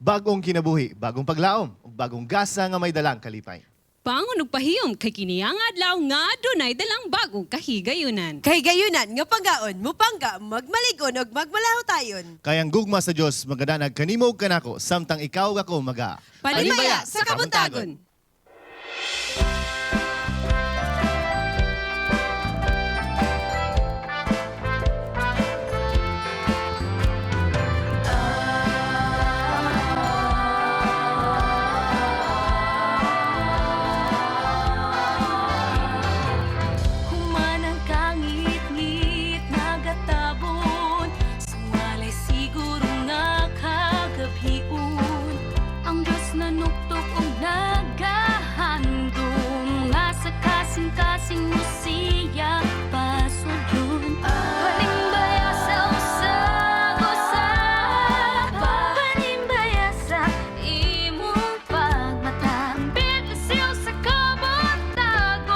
Bagong kinabuhi, bagong paglaom, ug bagong gasa nga may dalang kalipay. Bangon ug pahiyom kay kini ang adlaw nga adunay dalang bagong kahigayunan. Kahigayunan nga panggaon, mupangga, magmaligon ug magmalahutayon. Kay ang gugma sa Dios magadanag kanimo ug kanako samtang ikaw ug ako maga. Panimbaya sa kabuntagon. Human ang kangit-ngit nagatabon, suwalay siguro nga kagabhion. Ang Diyos na nuktok og nagahandom nga sa kasing-kasing mo siya pasudlon. Panimbaya sa usag-usa, panimbaya sa imong pagmata, bibisiw sa kabuntagon.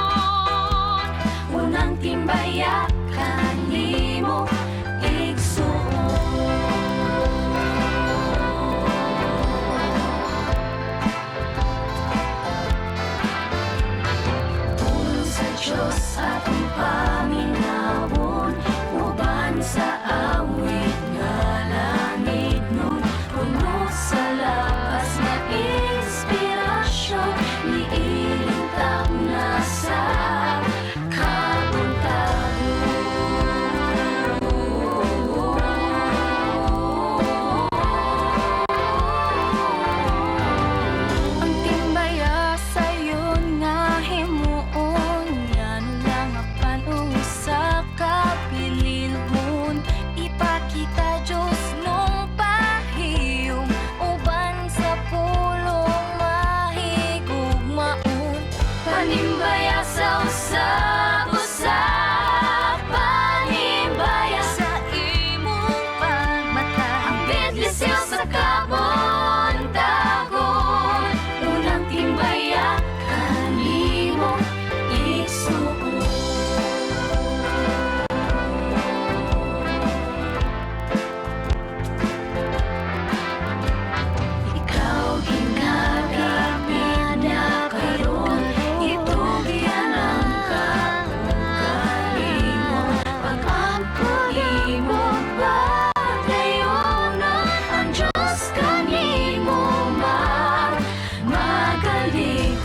Unang timbaya kanimo igsuon. Pulong sa Diyos atong paminawon, uban sa awit nga langit nun, puno sa lapas nga inspirasyon, niilintang na sa kabuntagon. Ang timbaya sayon nga himuon, ngano lang apan usa ka pililhon. Ipakita Diyos nung pahiyom, uban sa pulong mahigugmaon. Panimbaya sa usab-usa, panimbaya sa imong pagmata, ang bidlisiw sa kabuntagon. Unang timbaya kanimo igsuon. Ikaw ginagapit na karon, itugyan ang kaugalingon. Pag-ampo imo padayonon, ang Diyos kanimo magalikon.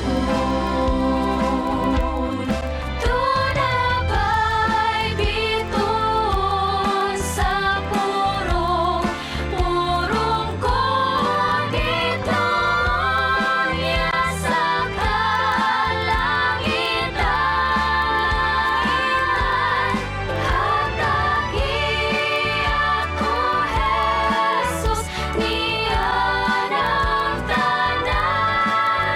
Tunabay biton sa purong, purong ko dito niya sa kalangitan. Hatagi ako, Jesus, niya ng tanan.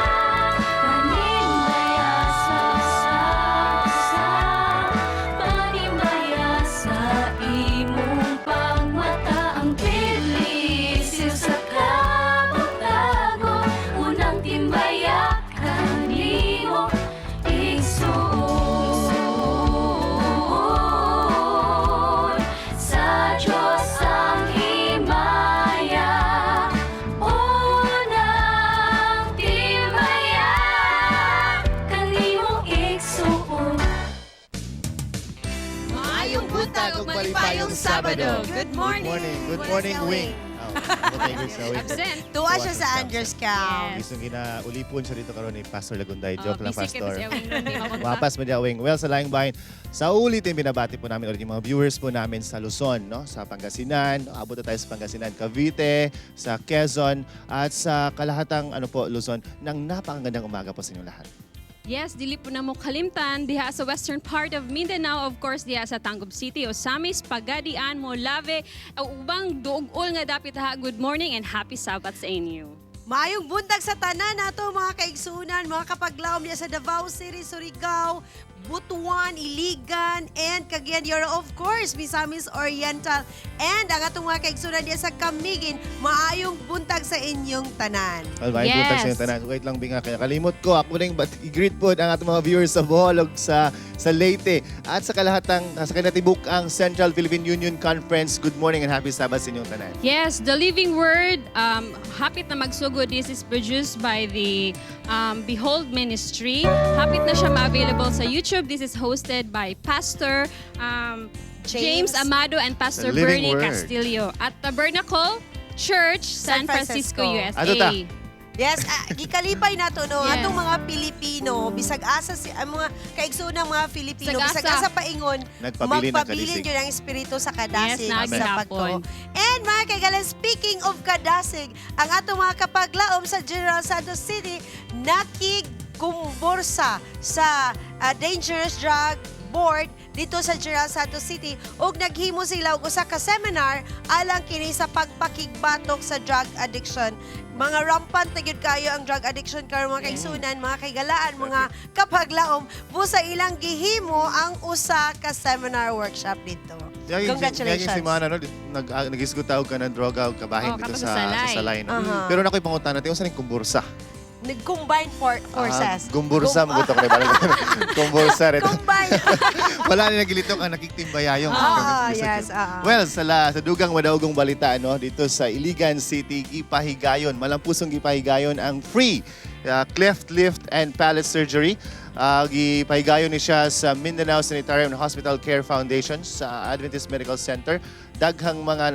Panimbaya sa sa, panimbaya sa imong pagmata, ang pilisiw sa kabuntagon. Unang timbaya kanimo igsuon. Sa Diyos ang himaya, unang timbaya kanimo igsuon. Maayong buntag ug malipayong Sabado. Good morning. Good morning. Good morning, Wing. Oh, good morning, Wing. Absent. Tuwa siya sa Andres Cam. Gusto gina-ulipon siya dito karon ni Pastor Lagunday. Oh, Joke lang, busy kay Pastor. si Awing ron, di mapunta. Wapas mo Wing. Well, sa laing bayan, sa ulitin, binabati po namin ulit yung mga viewers po namin sa Luzon, no? Sa Pangasinan, abot na tayo sa Pangasinan, Cavite, sa Quezon, at sa kalahatang ano po, Luzon, ng napakagandang umaga po sa inyong lahat. Yes, dili po na mo kalimtan diha sa western part of Mindanao, of course diha sa Tangub City, Osamis, Pagadian, Molave, ubang duog-ul nga dapit ha. Good morning and happy Sabbath sa inyo. Maayong buntag sa tanan nato mga kaigsunan, mga kapaglaom niya sa Davao City, Surigao, Butuan, Iligan, and Cagayan de Oro. Of course, Misamis Oriental. And ang atong mga kaigsunan diya sa Camiguin, maayong buntag sa inyong tanan. Well, maayong buntag sa inyong tanan. Wait lang, Binga. Kaya kalimot ko. Ako rin, but i-greet po ang atong mga viewers sa Bohol ug sa Leyte at sa kalahatang, sa kinatibuk ang Central Philippine Union Conference. Good morning and happy Sabbath sa inyong tanan. Yes, The Living Word, hapit na magsugod. This is produced by the Behold Ministry. Hapit na siya ma-available sa YouTube. This is hosted by Pastor James James Amado and Pastor The Living Bernie Word. Castillo at Tabernacle Church, San San Francisco, Francisco. USA. Ato ta. Yes, gikalipay nato no atong mga Pilipino, bisag asa si ang mga kaigsoon ng mga Filipino, Bisag bisag asa. asa paingon, Nagpabilin ang magpabilin kadisig. yun ang espiritu sa kadasig Yes, sa naghapon. pagtuo. And mga kaigalan, speaking of kadasig, ang atong mga kapaglaom sa General Santos City nakigkumborsa sa Dangerous Drug Board dito sa General Santos City ug naghimo sila og usa ka seminar alang kini sa pagpakigbatok sa drug addiction. Mga rampant na gyud kayo ang drug addiction karon, mga kaigsunan, mga kaigalaan, mga kapaglaom, busa ilang gihimo ang usa ka seminar workshop dito. Congratulations. Yaging simana, no, nag-isguta og ka ng droga og kabahin Oh, dito kato sa, sa Salay. sa Salay. No? Aha. Pero nako'y pangutan natin, unsa ning kumbursa? Nag-combine forces. Ah, gumbursa, mo gusto ko na kumbursa rin. Combine. Wala na nagilitok ang nakiktimbayayong. Ah, yes. Well, sa dugang madaugong balita, no, dito sa Iligan City, gipahigayon, malampusong gipahigayon ang free cleft lift and palate surgery. Gipahigayon ni siya sa Mindanao Sanitarium and Hospital Care Foundation sa Adventist Medical Center. Daghang mga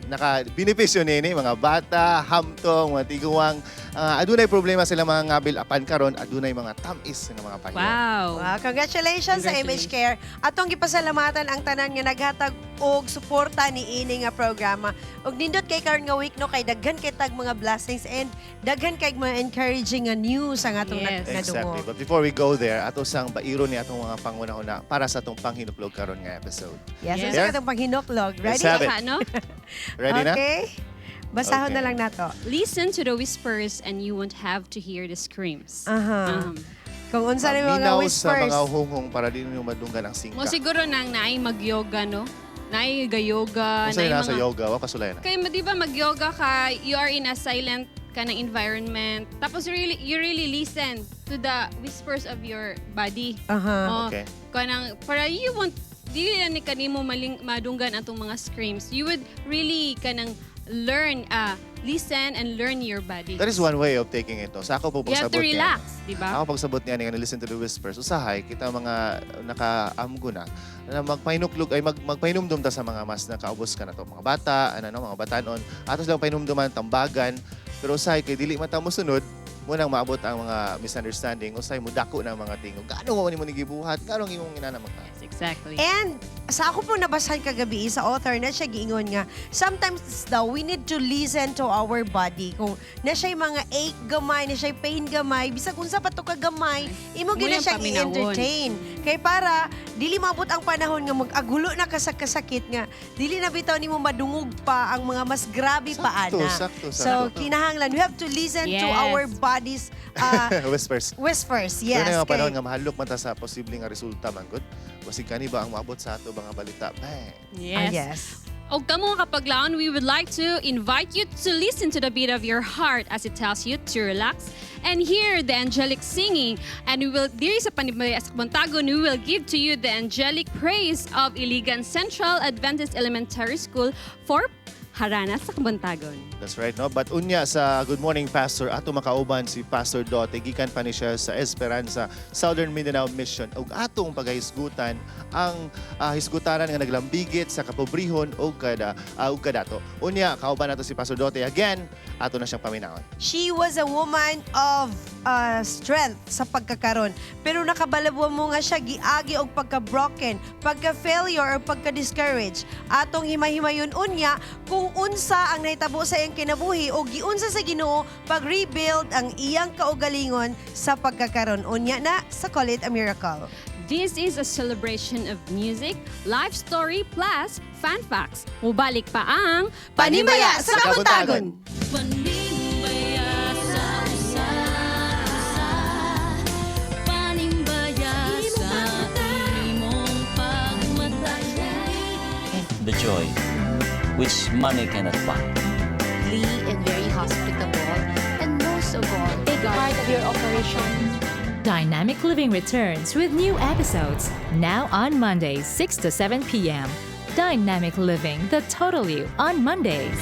naka-benepisyo nini, mga bata, hamtong, mga tiguang. Adunay problema sila mga ngabil apan karon adunay mga tamis nga mga pahiyo. Wow. Wow, congratulations sa Congratulations. MH Care. Atong gipasalamatan ang tanan nga naghatag og suporta ni ini nga programa. Ug nindot kay karon nga week no, kay daghan kay tag mga blessings and daghan kay mga encouraging nga news ang atong Exactly. nadungog. But before we go there, ato sang bairo ni atong mga pangunahuna para sa atong panghinuklog karon nga episode. Yes, Yes. unsa katong panghinuklog? Let's Ready? have it. Baka, no? Ready na? Okay. Basahon Okay. na lang nato. Listen to the whispers and you won't have to hear the screams. Aha. Kung unsa ni mga Minaw sa whispers. mga hunghong para di ninyo madunggan ang singka. Mo siguro nang naay mag-yoga, no? Naay ga-yoga, Kung sa'yo naay nasa mga yoga, wa kasulay na. Kay di ba mag-yoga ka, you are in a silent ka ng environment. Tapos you really listen to the whispers of your body. Oh, kanang para you won't dili na ni kanimo maling madunggan atong mga screams. You would really kanang learn listen and learn your body. That is one way of taking it. No? Sa ako po You have pagsabot to niya. relax, di ba? Ako pagsabot niya nga listen to the whispers. Usahay kita mga nakaamgo na na magpahinuklog ay magpahinumdum ta sa mga mas nakaubos ka na to, mga bata, ano no, mga batanon. Atos lang pahinumduman tambagan, pero usahay kay dili man ta mosunod mo nang maabot ang mga misunderstanding, usahay mo dako na ang mga tingog. Gaano mo nimo ni gibuhat? Gaano ang imong inana magka? Yes, exactly. And sa ako po nabasahan kagabi sa author na siya giingon nga sometimes daw we need to listen to our body. Kung na siya mga ache gamay, na siya pain gamay, bisag unsa pa to ka gamay, imo gyud na Mo yung siyang paminawon. i-entertain. Kay para dili maabot ang panahon nga mag-agulo na ka sa kasakit nga dili na bitaw nimo madungog pa ang mga mas grabe pa Sakto, ana. sakto, So sakto. kinahanglan we have to listen to our bodies Whispers. whispers. Yes. Yes, nga panahon kay- nga mahadlok man ta sa posible nga resulta man gud. Basig kani ba ang maabot sa ato mga balita? Bang. Yes. Ah, yes. Og kamo mga kapaglaon, we would like to invite you to listen to the beat of your heart as it tells you to relax and hear the angelic singing. And we will, diri sa Panibaya sa Kabuntagon, we will give to you the angelic praise of Iligan Central Adventist Elementary School for Harana sa Kabuntagon. That's right, no? But unya sa Good Morning Pastor, ato makauban si Pastor Dote, gikan pa ni siya sa Esperanza Southern Mindanao Mission ug atong pagahisgutan ang hisgutanan nga naglambigit sa kapobrehon ug kada ug kadato. Unya kauban nato si Pastor Dote again, ato na siyang paminawon. She was a woman of strength sa pagkakaron. Pero nakabalabwa mo nga siya giagi og pagka-broken, pagka-failure or pagka-discourage. Atong himay-himayon unya kung unsa ang nahitabo sa iyang kinabuhi o giunsa sa Ginoo pag-rebuild ang iyang kaugalingon sa pagkakaron. Unya na sa Call It a Miracle. This is a celebration of music, life story, plus fun facts. Mubalik pa ang Panimaya sa Kabuntagon! Panimbaya sa usa, usa. Panimbaya sa The joy, which money cannot buy. And very hospitable. And most of all, Take part of your operation. Dynamic Living returns with new episodes now on Mondays, 6 to 7 p.m. Dynamic Living, the total you on Mondays.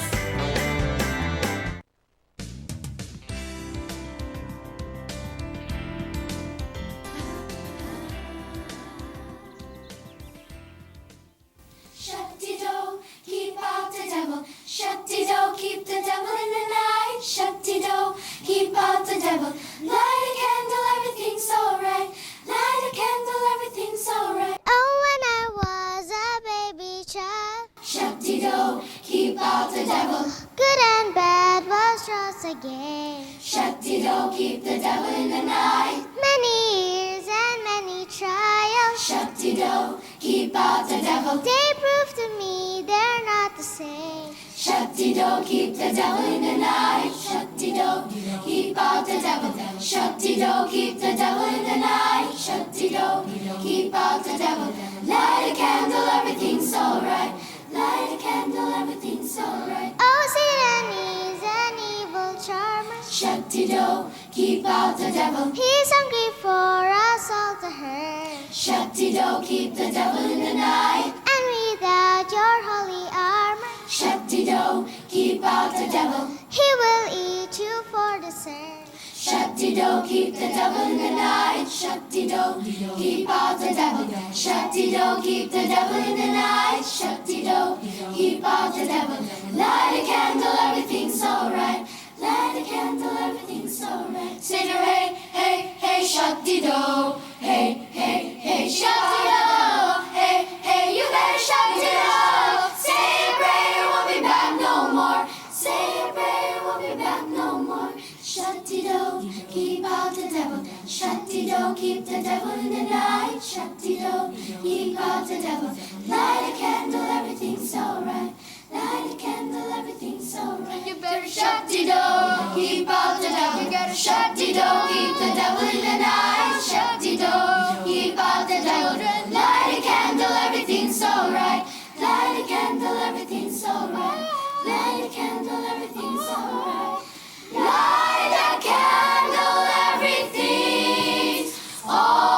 Shut the door, keep out the devil. Shut the door, keep the devil in the night. Shut the door, keep out the devil. Light a candle, everything's alright. Light a candle, everything's alright. Oh, when I was a baby child, Shut the door, keep out the devil. Good and bad was just a game. Shut the door, keep the devil in the night. Many years and many trials, Shut the door, keep out the devil. They prove to me they're not the same. Shut the door, keep the devil in the night. Shut the door, keep out the devil. Shut the door, keep the devil in the night. Shut the door, keep out the devil. Light a candle, everything's alright. Light a candle, everything's alright. Oh, Satan is an evil charmer. Shut the door, keep out the devil. He's hungry for us all to hurt. Shut the door, keep the devil in the night. And without your holy armor, Shut the door, keep out the devil. He will eat you for dessert. Shut the door, keep the devil in the night. Shut the door, keep out the devil. Shut the door, keep the devil in the night. Shut the door, keep out the devil. Light a candle, everything's alright. Light a candle, everything's alright. Say to hey, hey, hey, shut the door. Hey, hey, hey, shut the door. Hey, hey, you better shut the door. Say a prayer, won't be back no more. Say a prayer, won't be back no more. Shut the door, keep out the devil. Shut the door, keep the devil in the night. Shut the door, keep out the devil. Light a candle, everything's alright. Light a candle, everything's alright. You better shut the door, keep out the devil. You gotta shut the door, keep the devil in the night. Shut the door, keep out the devil. Light a candle, everything's alright. Light a candle, everything's alright. Light a candle, everything's alright. Light a candle, everything's alright.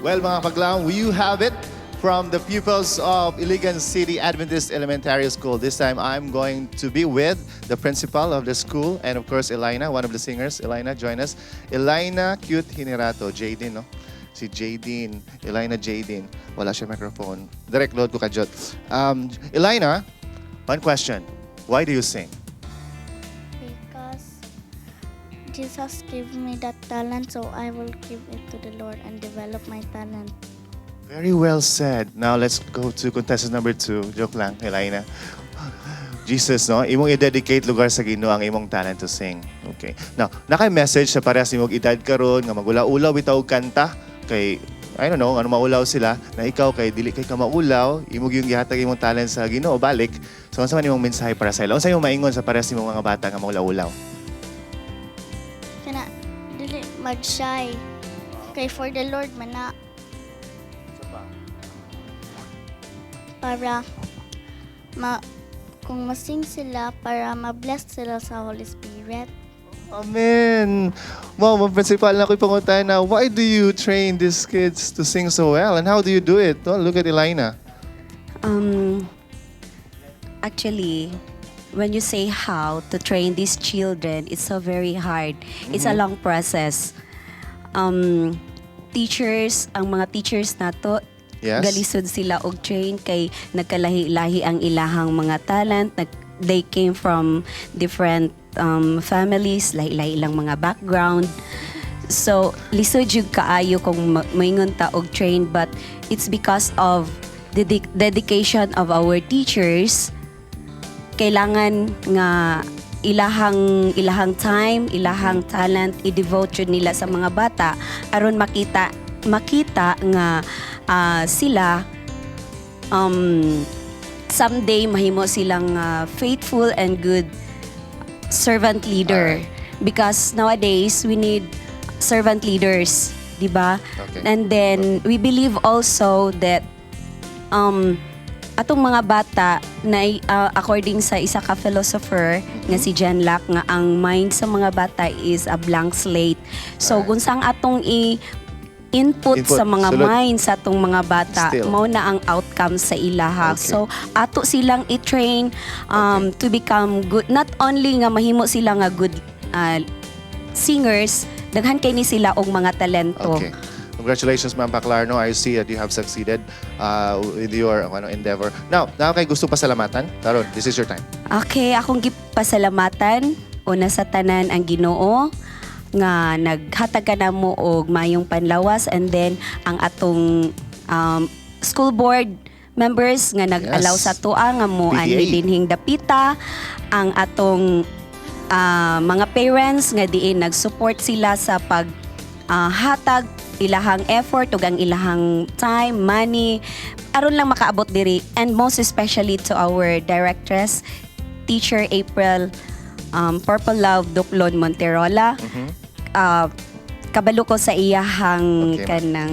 Well, mga ka-glam, you have it from the pupils of Iligan City Adventist Elementary School. This time, I'm going to be with the principal of the school and, of course, Elina, one of the singers. Elina, join us. Elina Cute Hinerato, Jaden, no? Si Jaden, Elina Jaden. Wala siya microphone. Direct load ko kajot. Elina, one question. Why do you sing? Because Jesus gave me that talent, so I will give it to the Lord and develop my talent. Very well said. Now let's go to contestant number two. Joke lang, Elena. Jesus, no? Imong i-dedicate lugar sa Ginoo ang imong talent to sing. Okay. Now, naka-message sa parehas nimong edad karon nga magula-ulaw bitaw og kanta kay, I don't know, ano maulaw sila na ikaw kay dili kay ka maulaw, imo gyung gihatag imong talent sa Ginoo balik. So unsa man imong mensahe para sa ila? Unsa imong maingon sa parehas nimong mga bata nga maulaw-ulaw? Kana, dili mag-shy. Kay for the Lord man na. Para ma kung masing sila para ma-bless sila sa Holy Spirit. Amen. Wow, Ma'am Principal, na ako'y pangutana, why do you train these kids to sing so well? And how do you do it? Oh, look at Elena. Actually, when you say how to train these children, it's so very hard. It's a long process. Teachers, ang mga teachers nato, galisod sila og train kay nagkalahi-lahi ang ilahang mga talent. They came from different families, lahi-lahi ilang mga background. So, lisod jud kaayo kung maingon ta og train, but it's because of the dedication of our teachers. Kailangan nga ilahang time, ilahang talent i-devote jud nila sa mga bata aron makita makita nga sila someday mahimo silang faithful and good servant leader. Because nowadays we need servant leaders, di ba? Okay. And then we believe also that atong mga bata na according sa isa ka philosopher nga si John Locke nga ang mind sa mga bata is a blank slate. So kung saan atong i input, Input, sa mga sulod. mind sa atong mga bata, Still. mao na ang outcome sa ilaha. So ato silang i-train to become good, not only nga mahimo sila nga good singers, daghan kay ni sila og mga talento. Okay. Congratulations, Ma'am Paclarno. I see that you have succeeded with your ano, endeavor. Now, naa kay gusto pasalamatan? Karon, this is your time. Okay, akong gipasalamatan una sa tanan ang Ginoo nga naghatag ka namo og mayong panlawas, and then ang atong school board members nga nag-allow sa atoa nga mo PTA. anhi dinhing dapita, ang atong mga parents nga diin nag-support sila sa pag hatag ilahang effort ug ang ilahang time, money aron lang makaabot diri, and most especially to our directress, Teacher April Purple Love Duplon Monterola. Kabalo ko sa iyahang Okay, ma'am. Kanang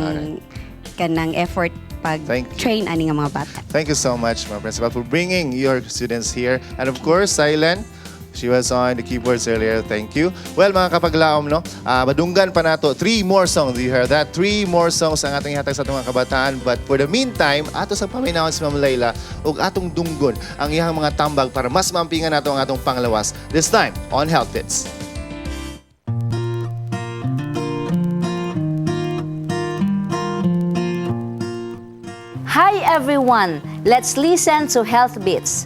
kanang effort pag Thank you. train ani nga mga bata. Thank you so much, Ma'am Principal, for bringing your students here. And of course, Silent, she was on the keyboards earlier. Thank you. Well, mga kapaglaom, no? Madunggan pa nato. Three more songs. You heard that? Three more songs ang ating ihatag sa atong mga kabataan. But for the meantime, ato sa paminawon si Ma'am Layla ug atong dunggon ang iyang mga tambag para mas maampingan nato ang atong panglawas. This time on Health Bits. Hi everyone! Let's listen to Health Bits.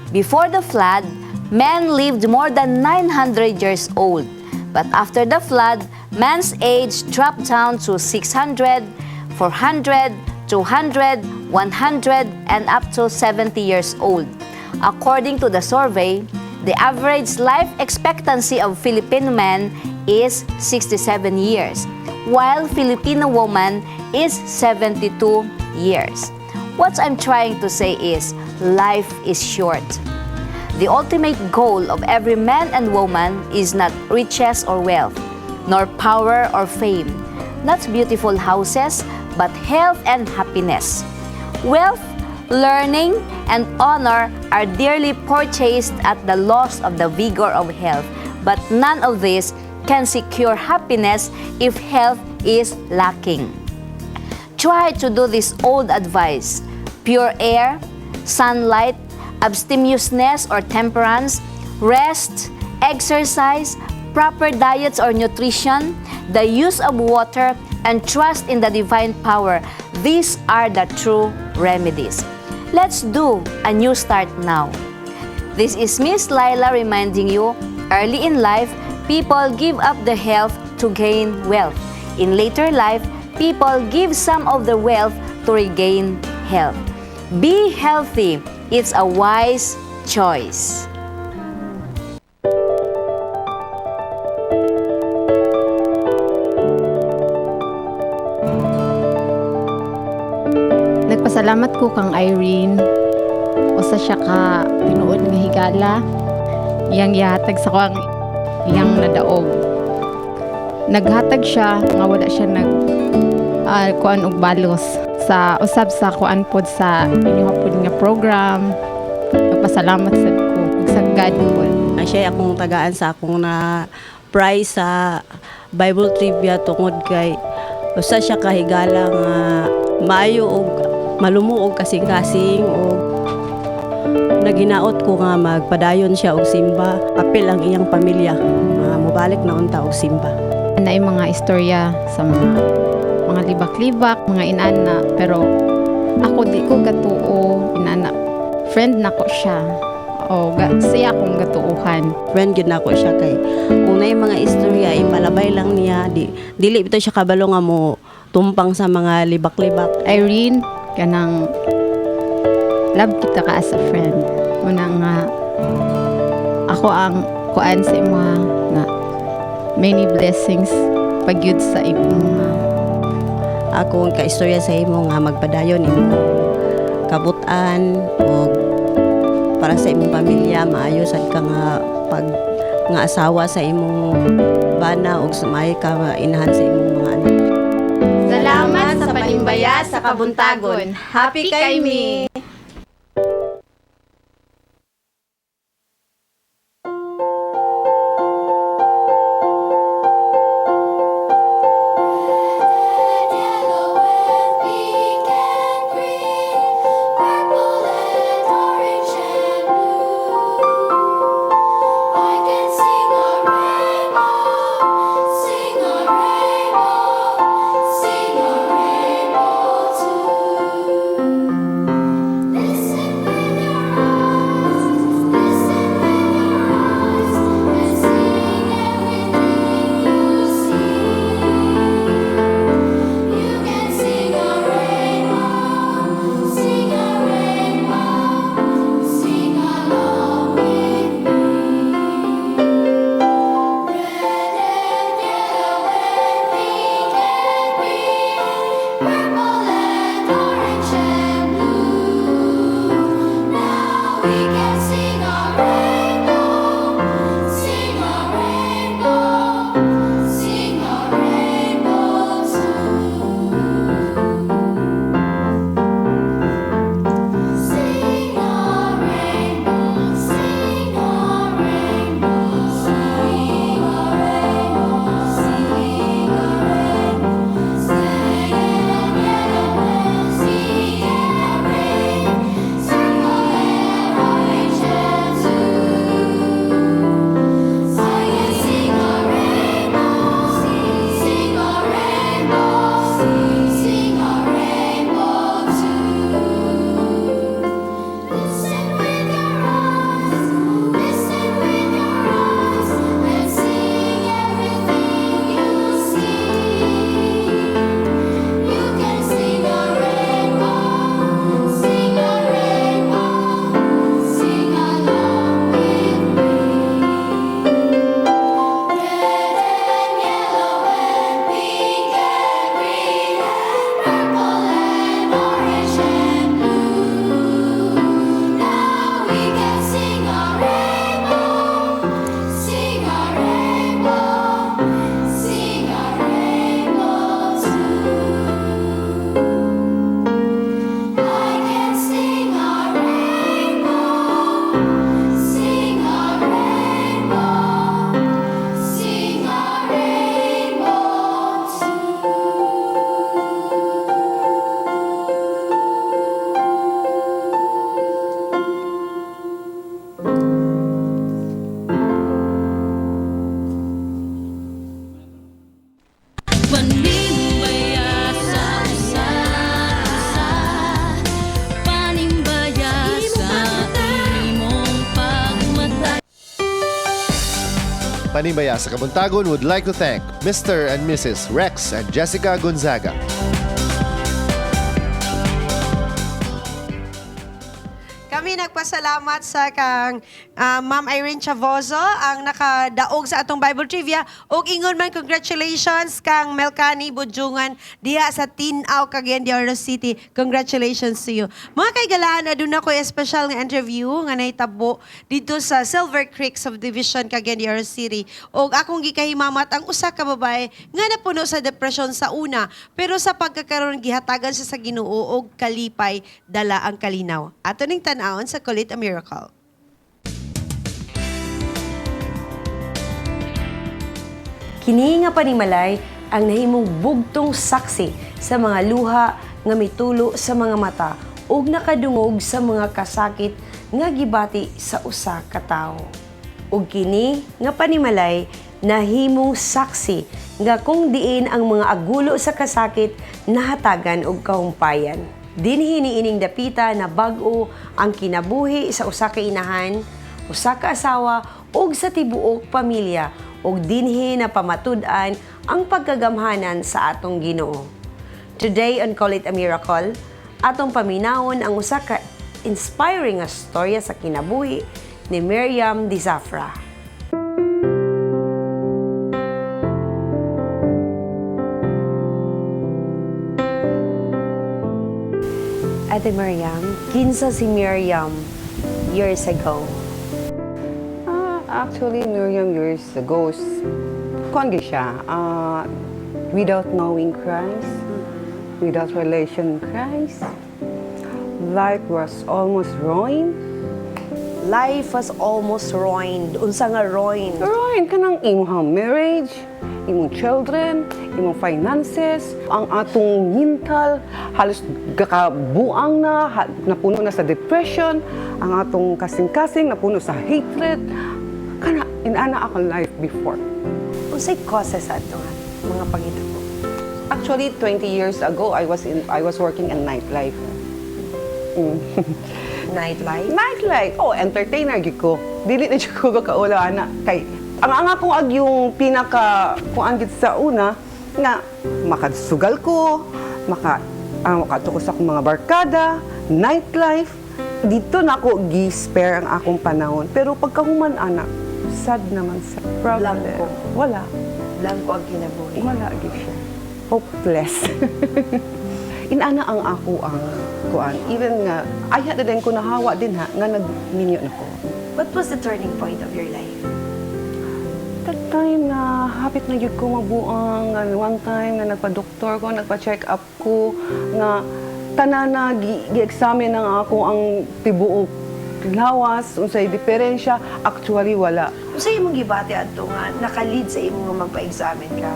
Before the flood, man lived more than 900 years old. But after the flood, man's age dropped down to 600, 400, 200, 100, and up to 70 years old. According to the survey, the average life expectancy of Filipino men is 67 years, while Filipino woman is 72 years. What I'm trying to say is, life is short. The ultimate goal of every man and woman is not riches or wealth, nor power or fame, not beautiful houses, but health and happiness. Wealth, learning, and honor are dearly purchased at the loss of the vigor of health, but none of this can secure happiness if health is lacking. Try to do this old advice: pure air, sunlight, abstemiousness or temperance, rest, exercise, proper diets or nutrition, the use of water, and trust in the divine power. These are the true remedies. Let's do a new start now. This is Miss Laila reminding you, early in life, people give up their health to gain wealth. In later life, people give some of their wealth to regain health. Be healthy. It's a wise choice. Nagpasalamat ko kang Irene. Usa siya ka tinuod nga higala. Iyang gihatag sa ko ang iyang nadaog. Naghatag siya nga wala siya nag kuan og balos sa usab sa kuan pod sa inyong pod nga program. Nagpasalamat sad ko ug sa God pod. Siya akong tagaan sa akong na prize sa Bible trivia tungod kay usa siya kahigala nga maayo og malumuog kasing-kasing og naginaot ko nga magpadayon siya og simba, apil ang iyang pamilya nga mobalik na unta og simba. Na yung mga istorya sa mga libak-libak, mga inana, pero ako di ko gatuo inana. Friend nako siya. O ga, siya akong gatuohan. Friend gyud nako siya kay kung naay mga istorya ipalabay lang niya, di dili bitaw siya kabalo nga mo tumpang sa mga libak-libak. Irene, kanang love kita ka as a friend. Muna nga ako ang kuan sa imo nga many blessings pagyud sa imo. Akong kaistorya sa imo nga magpadayon imong kabutan og para sa imong pamilya, maayo sad ka nga pag nga asawa sa imong bana ug maayo ka nga inahan sa imong mga anak. Salamat sa panimbaya sa kabuntagon. Happy kay mi! Red, yellow and pink and green, purple and orange and blue. I can sing a rainbow, sing a rainbow, sing a rainbow too. Listen with your eyes, listen with your eyes, and sing everything you see. You can sing a rainbow, sing a rainbow, sing along with me. Red and yellow and pink and green, purple and orange and blue. Now we can sing a rainbow, sing a rainbow, sing a rainbow too. Sing a rainbow, sing a rainbow, sing a rainbow, sing a rainbow. Red and yellow and pink and green, circle and orange and blue. I can sing a rainbow, sing a rainbow, sing a rainbow too. Listen with your eyes, listen with your eyes, and sing everything you see. You can sing a rainbow, sing a rainbow, sing along with me. Red and yellow and pink and green, purple and orange and blue. Now we can sing a rainbow, sing a rainbow, sing a rainbow too. I can sing a rainbow, sing a rainbow, sing a rainbow too. Panimbaya sa usa-usa, panimbaya sa imong pagmata. Panimbaya sa Kabuntagon would like to thank Mr. and Mrs. Rex and Jessica Gonzaga. Kami nagpasalamat sa kang Ma'am Irene Chavoso ang nakadaog sa atong Bible trivia ug ingon man congratulations kang Melcani Budjungan diha sa Tin-aw, Cagayan de Oro City. Congratulations to you. Mga kaigalaan, aduna ko espesyal nga interview nga nahitabo dito sa Silver Creek Subdivision, Cagayan de Oro City. Ug akong gikahimamat ang usa ka babae nga napuno sa depression sa una, pero sa pagkakaroon gihatagan siya sa Ginoo og kalipay dala ang kalinaw. Ato ning tan-awon sa Call It a Miracle. Kini nga panimalay ang nahimong bugtong saksi sa mga luha nga mitulo sa mga mata ug nakadungog sa mga kasakit nga gibati sa usa ka tawo. Ug kini nga panimalay nahimong saksi nga kung diin ang mga agulo sa kasakit nahatagan og kahumpayan. Dinhi niining dapita na bag-o ang kinabuhi sa usa ka inahan, usa ka asawa ug sa tibuok pamilya ug dinhi na pamatud-an ang pagkagamhanan sa atong Ginoo. Today on Call It a Miracle, atong paminawon ang usa ka inspiring nga storya sa kinabuhi ni Miriam Dizafra. Ate Miriam, kinsa si Miriam years ago? Ah, Actually, Miriam, years ago, kuan gyud siya, without knowing Christ, without relation in Christ, life was almost ruined. Life was almost ruined. Unsa nga ruined? Ruined kanang imong marriage, imong children, imong finances, ang atong mental, halos gakabuang na, napuno na sa depression, ang atong kasing-kasing napuno sa hatred. Kana, inana akong life before. Unsay causes ato nga mga panghitabo? Actually, 20 years ago, I was working in nightlife. Nightlife? Nightlife. Oh, entertainer gyud ko. Dili na jud ko kaula ana kay ang akong ag yung pinaka kuan gid sa una nga makasugal ko, maka ko sa akong mga barkada, nightlife. Dito na ako gi-spare ang akong panahon. Pero pagkahuman ana, sad naman sa problem. Blanco. Wala. Blanco ang kinabuhi. Wala gyud siya. Hopeless. Inana ang ako ang kuan. Even nga, ayha na din ko nahawa din ha, nga nagminyo na ko. What was the turning point of your life? That time na hapit na gyud ko mabuang, nga one time nga nagpa-doktor ko, nagpa-check up ko, nga tanan na gi-examine ang ako ang tibuok lawas, unsay diferensya, actually wala. Unsa imong gibati adto nga naka-lead sa imong nga magpa-examine ka?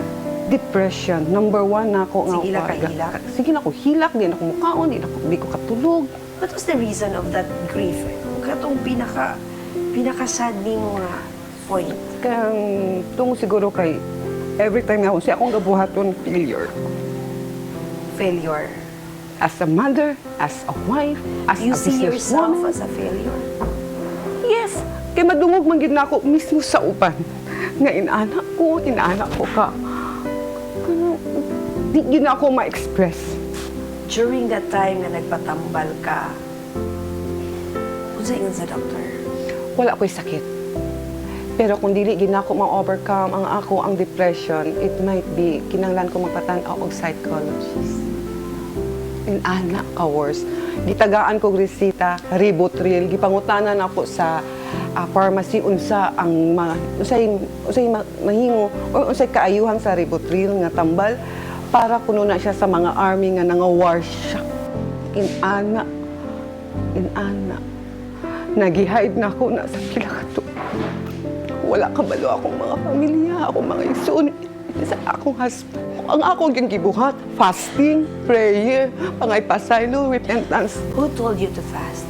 Depression, number one na ako nga. Sige lang ka hilak? Sige na ko hilak, di na ko mukaon, di ko katulog. What was the reason of that grief? Katong pinaka pinaka sad nimo nga point. Kaya tungod siguro kay every time nga ako siya akong gabuhaton, failure. Failure. As a mother, as a wife, as You a see yourself businesswoman. As a failure? Yes. Kay madungog man gid nako mismo sa uban. Nga inaanak ko ka. Kanang di gid na ako ma-express. During that time nga nagpatambal ka, unsa ingon sa doctor? Wala ko'y sakit. Pero kung dili gid nako ma-overcome ang ako ang depression, it might be kinahanglan ko magpatan-aw og psychologist. Inana ka worse. Gitagaan kog resita, Rivotril, gipangutanan ako sa pharmacy unsa ang ma, unsay unsay mahimo or unsay kaayuhan sa Rivotril nga tambal para kuno na siya sa mga army nga nanga-war siya. Inana. Inana. Nagi-hide na ako na sa pila ka tuig. Wala kabalo akong mga pamilya, akong mga igsoon, sa akong husband. Ang akong yung gibuhat, fasting, prayer, pangay pasaylo, repentance. Who told you to fast?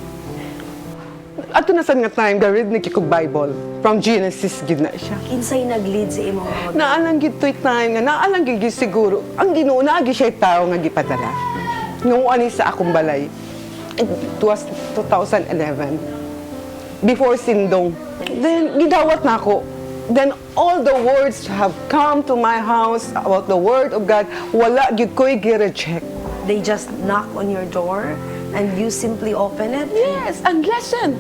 Ato na sad nga time, ga-read ni kog Bible. From Genesis, gid na siya. Kinsay nag-lead sa imong mga Naalang gid to'y time nga, naalang gid gid siguro, ang Ginoo naagi siya tao nga gipadala. Nung ani sa akong balay. It was 2011. Before Sindong. Then, gidawat na ako. Then, all the words have come to my house about the word of God. Wala gyud ko'y gi-reject. They just knock on your door and you simply open it? Yes, and listen.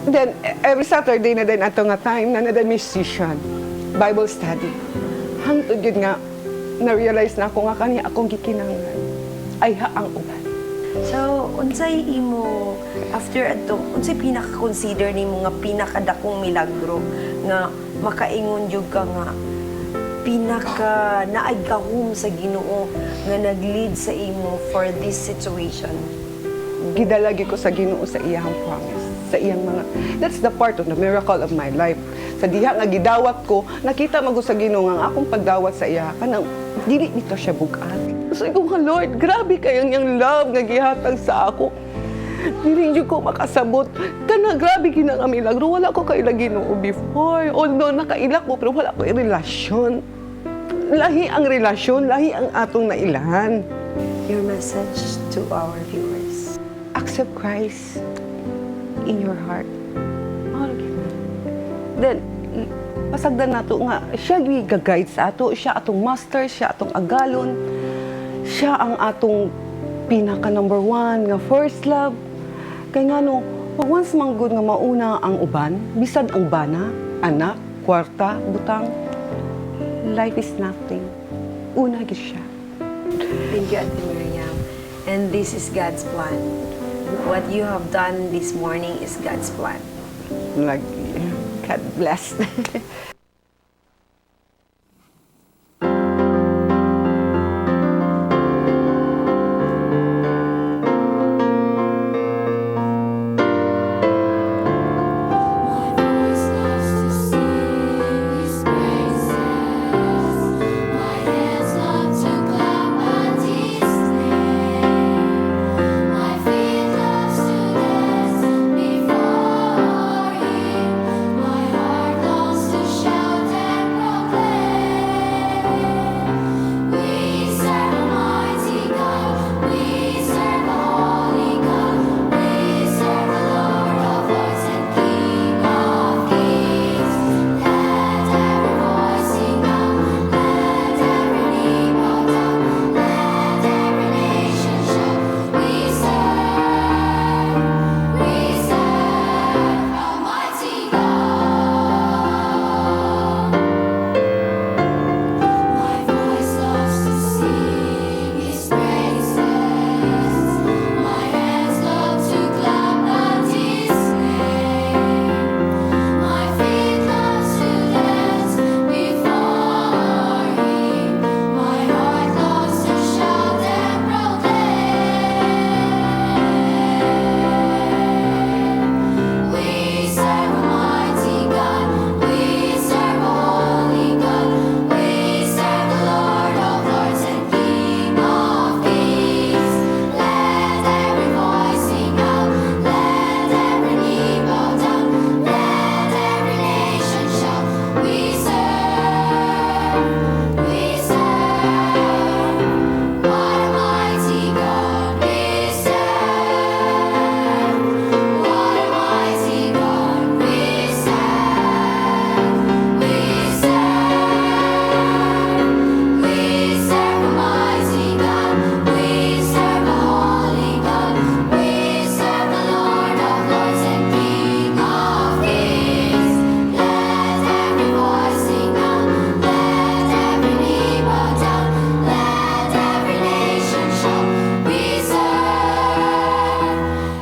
Then, every Saturday na din ato nga time na na musician, Bible study. Hangtod yun nga, na-realize na ako nga kani akong gikinahanglan. Ay ha ang uban. So, unsay imo after adto, unsay pinaka-consider nimo nga pinakadakong milagro nga makaingon jud ka nga pinaka naay gahom sa Ginoo nga nag-lead sa imo for this situation? Gidala gyud ko sa Ginoo sa iyang promise, sa iyang mga, that's the part of the miracle of my life. Sa diha nga gidawat ko, nakita man ko sa Ginoo nga ang akong pagdawat sa iya kanang dili nito siya bugat. So ko nga, "Lord, grabe kayong yang love nga gihatag sa ako. Dili jud ko makasabot. Kana grabe gina nga milagro. Wala ko kaila Ginoo before. Although nakaila ko, pero wala ko relasyon. Lahi ang relasyon, lahi ang atong nailahan." Your message to our viewers. Accept Christ in your heart. Mao ra gyud. Then, pasagdan nato nga, siya gyud ga-guide sa ato, siya atong master, siya atong agalon, siya ang atong pinaka number one nga first love. Kay ngano, pag once man gud nga mauna ang uban, bisag ang bana, anak, kwarta, butang, life is nothing. Una gyud siya. Thank you, Ate Miriam. And this is God's plan. What you have done this morning is God's plan. Lagi. God bless. My voice loves to sing His praises. My hands love to clap at His name. My feet loves to dance before Him. My heart longs to shout and proclaim. We serve a mighty God. We serve a holy God. We serve the Lord of lords and King of kings. Let every voice sing out. Let every knee bow down. Let every nation shout. We serve a mighty God. My voice loves to sing His praises. My hands love to clap at His name. My feet love to dance before Him. My heart loves to shout and proclaim. We serve a mighty God. We serve a holy God. We serve the Lord of lords and King of kings. Let every voice sing out. Let every knee bow down. Let every nation shout. We serve. What a mighty God we serve. What a mighty God we serve. We serve. We serve a mighty God. We serve a holy God. We serve the Lord of lords and King of kings. Let every voice sing out. Let every knee bow down. Let every nation shout. We serve.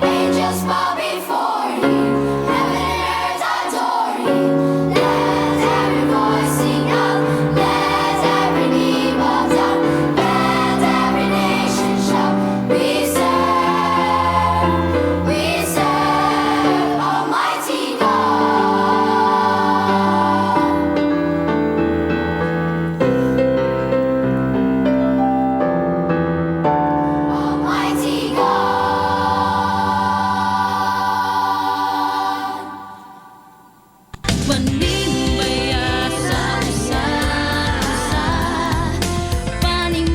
Angels bow before Him. Heaven and earth adore Him. Let every voice sing out. Let every knee bow down. Let every nation shout. We serve. We serve Almighty God. Almighty God. Panimbaya sa usa, panim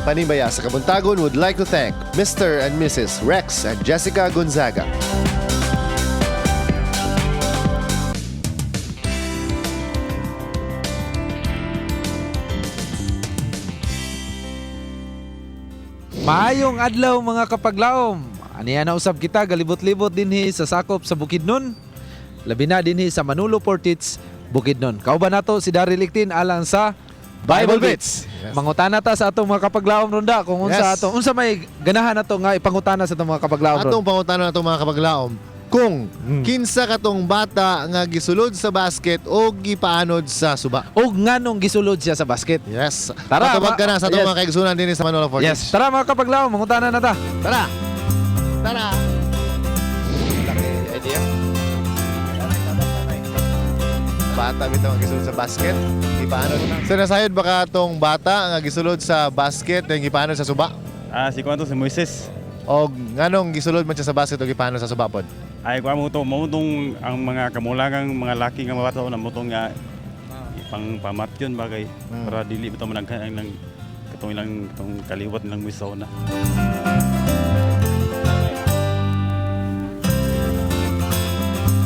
Panimbaya sa Kabuntagon would like to thank Mr. and Mrs. Rex and Jessica Gonzaga. Maayong adlaw, mga kapaglaom. Aniya na usab kita galibot-libot dinhi sa sakop sa Bukidnon. Labi na dinhi sa Manolo Fortich, Bukidnon. Kauban nato si Daryl Lictin alang sa Bible Bits. Yes. Mangutana ta sa atong mga kapaglaom ronda kung unsa ato unsa may ganahan nato nga ipangutana sa atong mga kapaglaom ron. Atong pangutana natong mga kapaglaom, kung kinsa katong bata nga gisulod sa basket o gipaanod sa suba. Og nganong gisulod siya sa basket. Yes. Tara, Patubag ka na sa atong yes. mga kaigsunan dinhi sa Manolo Fortich. Yes. Tara, mga kapaglaom, mangutana na ta. Tara. Tara. Laki idea. Bata bitaw ang gisulod sa basket, gipaanod. So nasayod ba ka tong bata nga gisulod sa basket then gipaanod sa suba? Ah, si kuan to, si Moises. Og nganong gisulod man siya sa basket o gipaanod sa suba pod? Ay, kuan mo to, mo tong ang mga kamulangang mga laki nga mga bata na mo tong nga pang pamatyon bagay para dili bitaw managhan ang ilang katong ilang katong kaliwat nilang Moises na.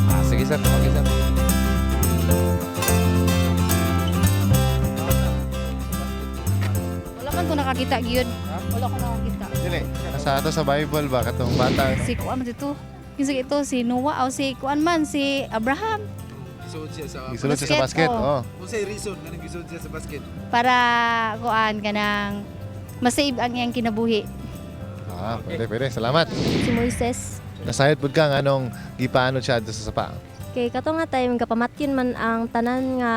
Ah, sige sir, okay sir. Wala man ko nakakita gyud. Wala ko nakakita. Dili, sa ato sa Bible ba katong bata? Si kuan man dito. Kinsa ito si Noah o si kuan man si Abraham? Gisulod siya sa Gisulod siya sa basket, Basket, oh. Unsay reason nganong gisulod siya sa basket? Para kuan kanang masave ang iyang kinabuhi. Ah, pwede, pwede. Salamat. Si Moises. Nasayod pud ka nganong gipaanod siya adto sa sapa. Kay kato nga time gapamatyon man ang tanan nga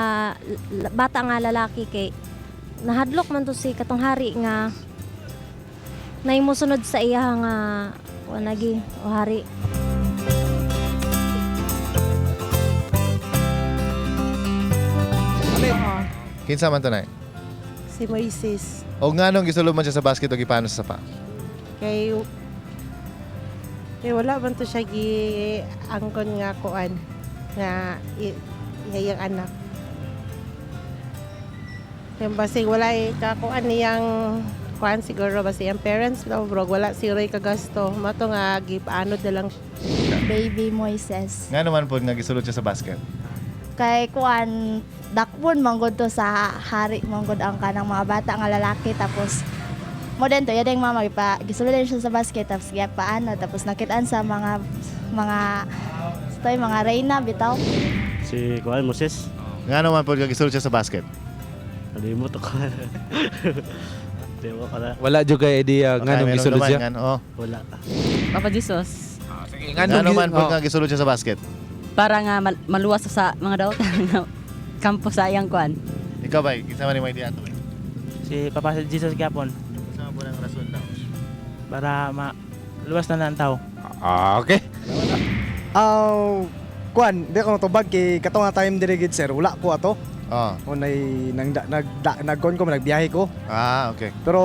bata nga lalaki kay nahadlok man to si katong hari nga nay mosunod sa iya nga wanagi o hari. Kinsa man to, Nay? Si Moises. O nganong gisulod man siya sa basket o gipanos sa sapa? Kay kay wala man to siya gi angkon nga kuan nga iyang anak. Kay basig wala kakuan niyang kuan siguro basi ang parents no bro wala siguro kagasto mato nga gipaanod na lang siya. Baby Moises. Ngano man pod nga gisulod siya sa basket? Kay kuan dakpon manggod to sa hari manggod ang kanang mga bata nga lalaki tapos mo din to yadeng mama gipa gisulod din siya sa basket tapos gipaano tapos nakitaan sa mga mga stoy mga reyna bitaw. Si Kuan Moses. Ngano man pod nga gisulod siya sa basket? Kalimot ako. Di mo ka. Wala jud kay idea Okay, nganong meron gisulod naman, siya. Oh. Wala. Papa Jesus. Sige, Ngano man pod oh. nga gisulod siya sa basket? Para nga maluwas sa mga daw kampo sa iyang kuan. Ikaw ba, kinsa man imo idea ato? Si Papa Jesus gyapon. Kinsa man po ang rason daw? Para maluwas na ang tao. Ah, okay. Aw, kuan, di ako natubag kay kato nga time diri gid sir, wala ko ato. Ah. O nay nang nag nagkon ko nagbiyahe ko. Ah, okay. Pero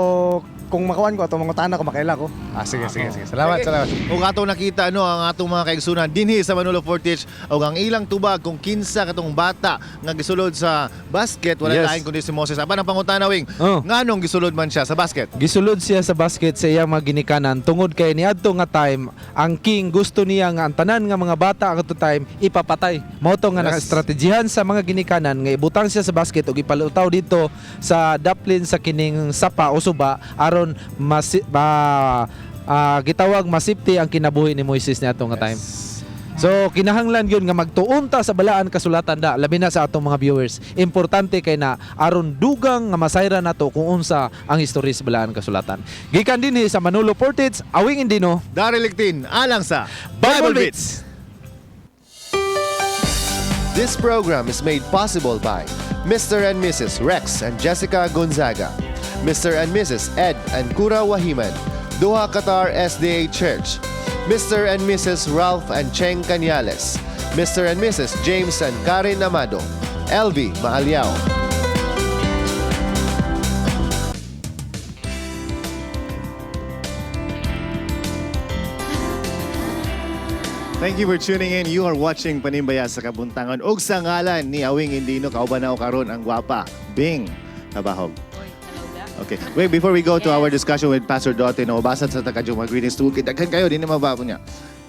kung makuan ko ato mangutana ko makaila ko. Ah, sige, sige, sige. Salamat, salamat. Ug atong nakita no ang atong mga kaigsunan dinhi sa Manolo Fortich ug ang ilang tubag kung kinsa katong bata nga gisulod sa basket wala lain kundi si Moses. Apan ang pangutana wing, nganong gisulod man siya sa basket? Gisulod siya sa basket sa iyang mga ginikanan tungod kay niadto nga time ang king gusto niya nga ang tanan nga mga bata ang ato time ipapatay. Mao to nga nakaestratehihan sa mga ginikanan nga ibutang siya sa basket ug ipalutaw dito sa daplin sa kining sapa o suba aron gitawag masipti ang kinabuhi ni Moises niadto nga time. So kinahanglan gyud nga magtuon ta sa balaan kasulatan da labi na sa atong mga viewers. Importante kay na aron dugang nga masayra nato kung unsa ang history sa balaan kasulatan. Gikan dinhi sa Manolo Portage, Awing Indino, Daryl Lictin, alang sa Bible Beats. This program is made possible by Mr. and Mrs. Rex and Jessica Gonzaga, Mr. and Mrs. Ed and Kura Wahiman, Doha Qatar SDA Church, Mr. and Mrs. Ralph and Cheng Cañales, Mr. and Mrs. James and Karen Amado, LV Maaliao. Thank you for tuning in. You are watching Panimbaya sa Kabuntangan. Og sa ngalan ni Awing Indino, kauban na ako karon ang gwapa, Bing Tabahog. Okay. Wait, before we go to our discussion with Pastor Dote, no, basa sa takadyo mga greetings to daghan kayo, di na mababo niya.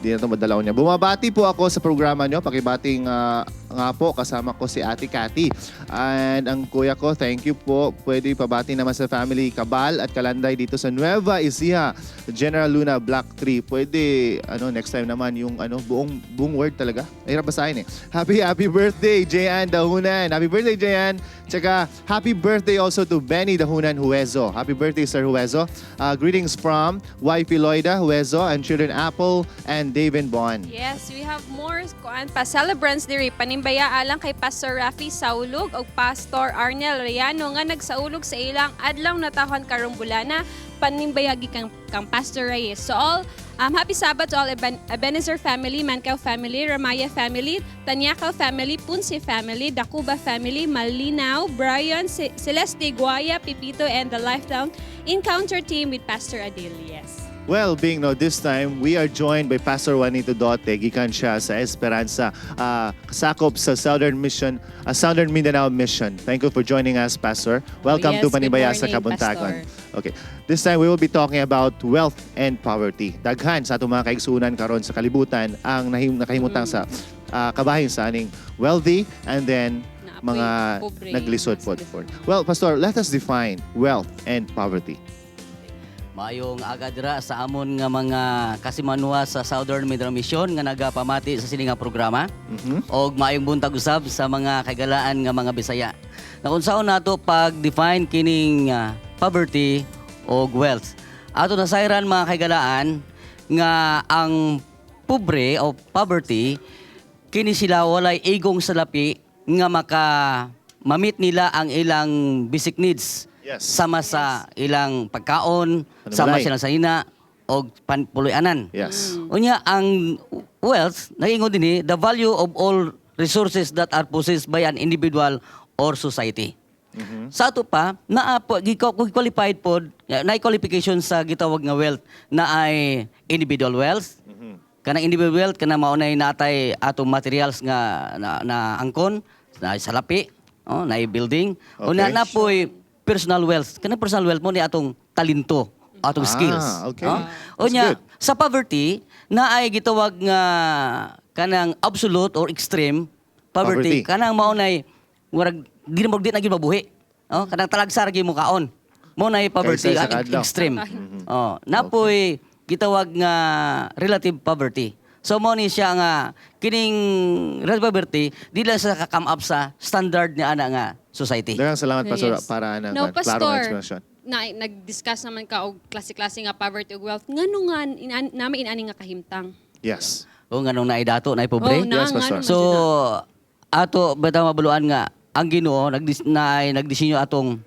Di na ito madalaw niya. Bumabati po ako sa programa niyo. Pakibati nga, nga po, kasama ko si Ate Cathy. And ang kuya ko, thank you po. Pwede pabati naman sa family Kabal at Kalanday dito sa Nueva Ecija, General Luna Black 3. Pwede, ano, next time naman yung ano, buong, buong word talaga. Mahirap basahin eh. Happy, happy birthday, Jayan Dahunan. Happy birthday, Jayan. Tsaka, happy birthday also to Benny Dahunan Huezo. Happy birthday, Sir Huezo. Greetings from Wifey Loida Huezo and children Apple and David Bond. Yes, we have more kuan pa celebrants diri panimbaya alang kay Pastor Rafi Saulog ug Pastor Arnel Reyano nga nagsaulog sa ilang adlaw natahon karong bulana panimbaya gikan kang Pastor Reyes. So all happy Sabbath to all Ebenezer family, Mancao family, Ramaya family, Tanyakaw family, Punsi family, Dacuba family, Malinaw, Brian, Celeste Guaya, Pipito and the Lifetime Encounter team with Pastor Adil. Yes. Well, being no, this time we are joined by Pastor Juanito Dote, gikan siya sa Esperanza, sakop sa Southern Mission, Southern Mindanao Mission. Thank you for joining us, Pastor. Welcome Yes, to good Panimbaya sa morning, Kabuntagon. Pastor. Okay. This time we will be talking about wealth and poverty. Daghan sa atong mga kaigsunan karon sa kalibutan ang nakahimutang sa kabahin sa aning wealthy and then mga pobre, naglisod po. Well, Pastor, let us define wealth and poverty. Maayong aga dira sa amon nga mga kasimanwa sa Southern Mindanao Mission nga nagapamati sa sini nga programa. Og maayong buntag usab sa mga kagalaan nga mga Bisaya. Na kung saon nato pag-define kining poverty og wealth. Ato nasayran mga kaigalaan nga ang pobre o poverty Kini sila walay igong salapi nga maka ma-meet nila ang ilang basic needs. Sama sa ilang pagkaon, sama Panimalay. silang sa ina og panpuloy-anan. Unya ang wealth nagingon dinhi, the value of all resources that are possessed by an individual or society. Sa ato pa, naa po qualified pod, na qualification sa gitawag nga wealth na ay individual wealth. Kanang individual wealth kana mao nay natay atong materials nga na angkon, na salapi, oh, na building. Una na po'y personal wealth. Kanang personal wealth mo ni atong talento, atong skills. Oh? That's Unya, good. sa poverty, na ay gitawag nga kanang absolute or extreme poverty. Poverty. Kanang mao nay murag di na di na gyud mabuhi. Oh, kanang talagsa ra gyud mo kaon. Mao nay poverty Kaysa sa ang kadlaw. extreme. Oh, napoy gitawag nga relative poverty. So mo ni siya nga kining relative poverty di lang sa ka-come up sa standard ni ana nga society. Daghang salamat, Pastor, para na No, klarong Pastor, explanation. na nag-discuss naman ka og klase-klase nga poverty ug wealth. Ngano nga nami inani nga kahimtang? Yes. O nganong naay dato, naay pobre. Oh, na, Yes, Pastor. So ato bitaw mabaluan nga ang Ginoo naay nagdisenyo atong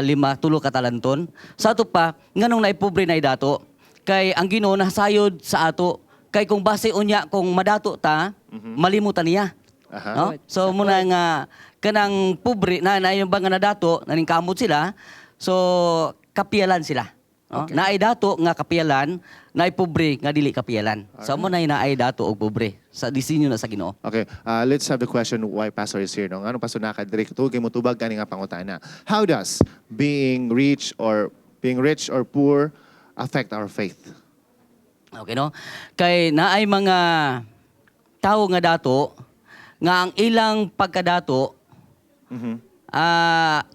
lima tulo ka talanton. Sa ato pa nganong naay pobre naay dato kay ang Ginoo nasayod sa ato kay kung base unya kung madato ta, malimutan niya. No? So muna nga kanang pobre na na yung ba nga nadato naningkamot sila, so kapiyalan sila. No? Naay dato nga kapiyalan, naay pobre nga dili kapiyalan. So mo na naay dato og pobre sa disenyo na sa Ginoo. Okay, let's have the question why Pastor is here. No? Ngano Pastor nakadiri tugay mo tubag kani nga pangutana. How does being rich or poor affect our faith? Okay no? Kay naay mga tawo nga dato nga ang ilang pagkadato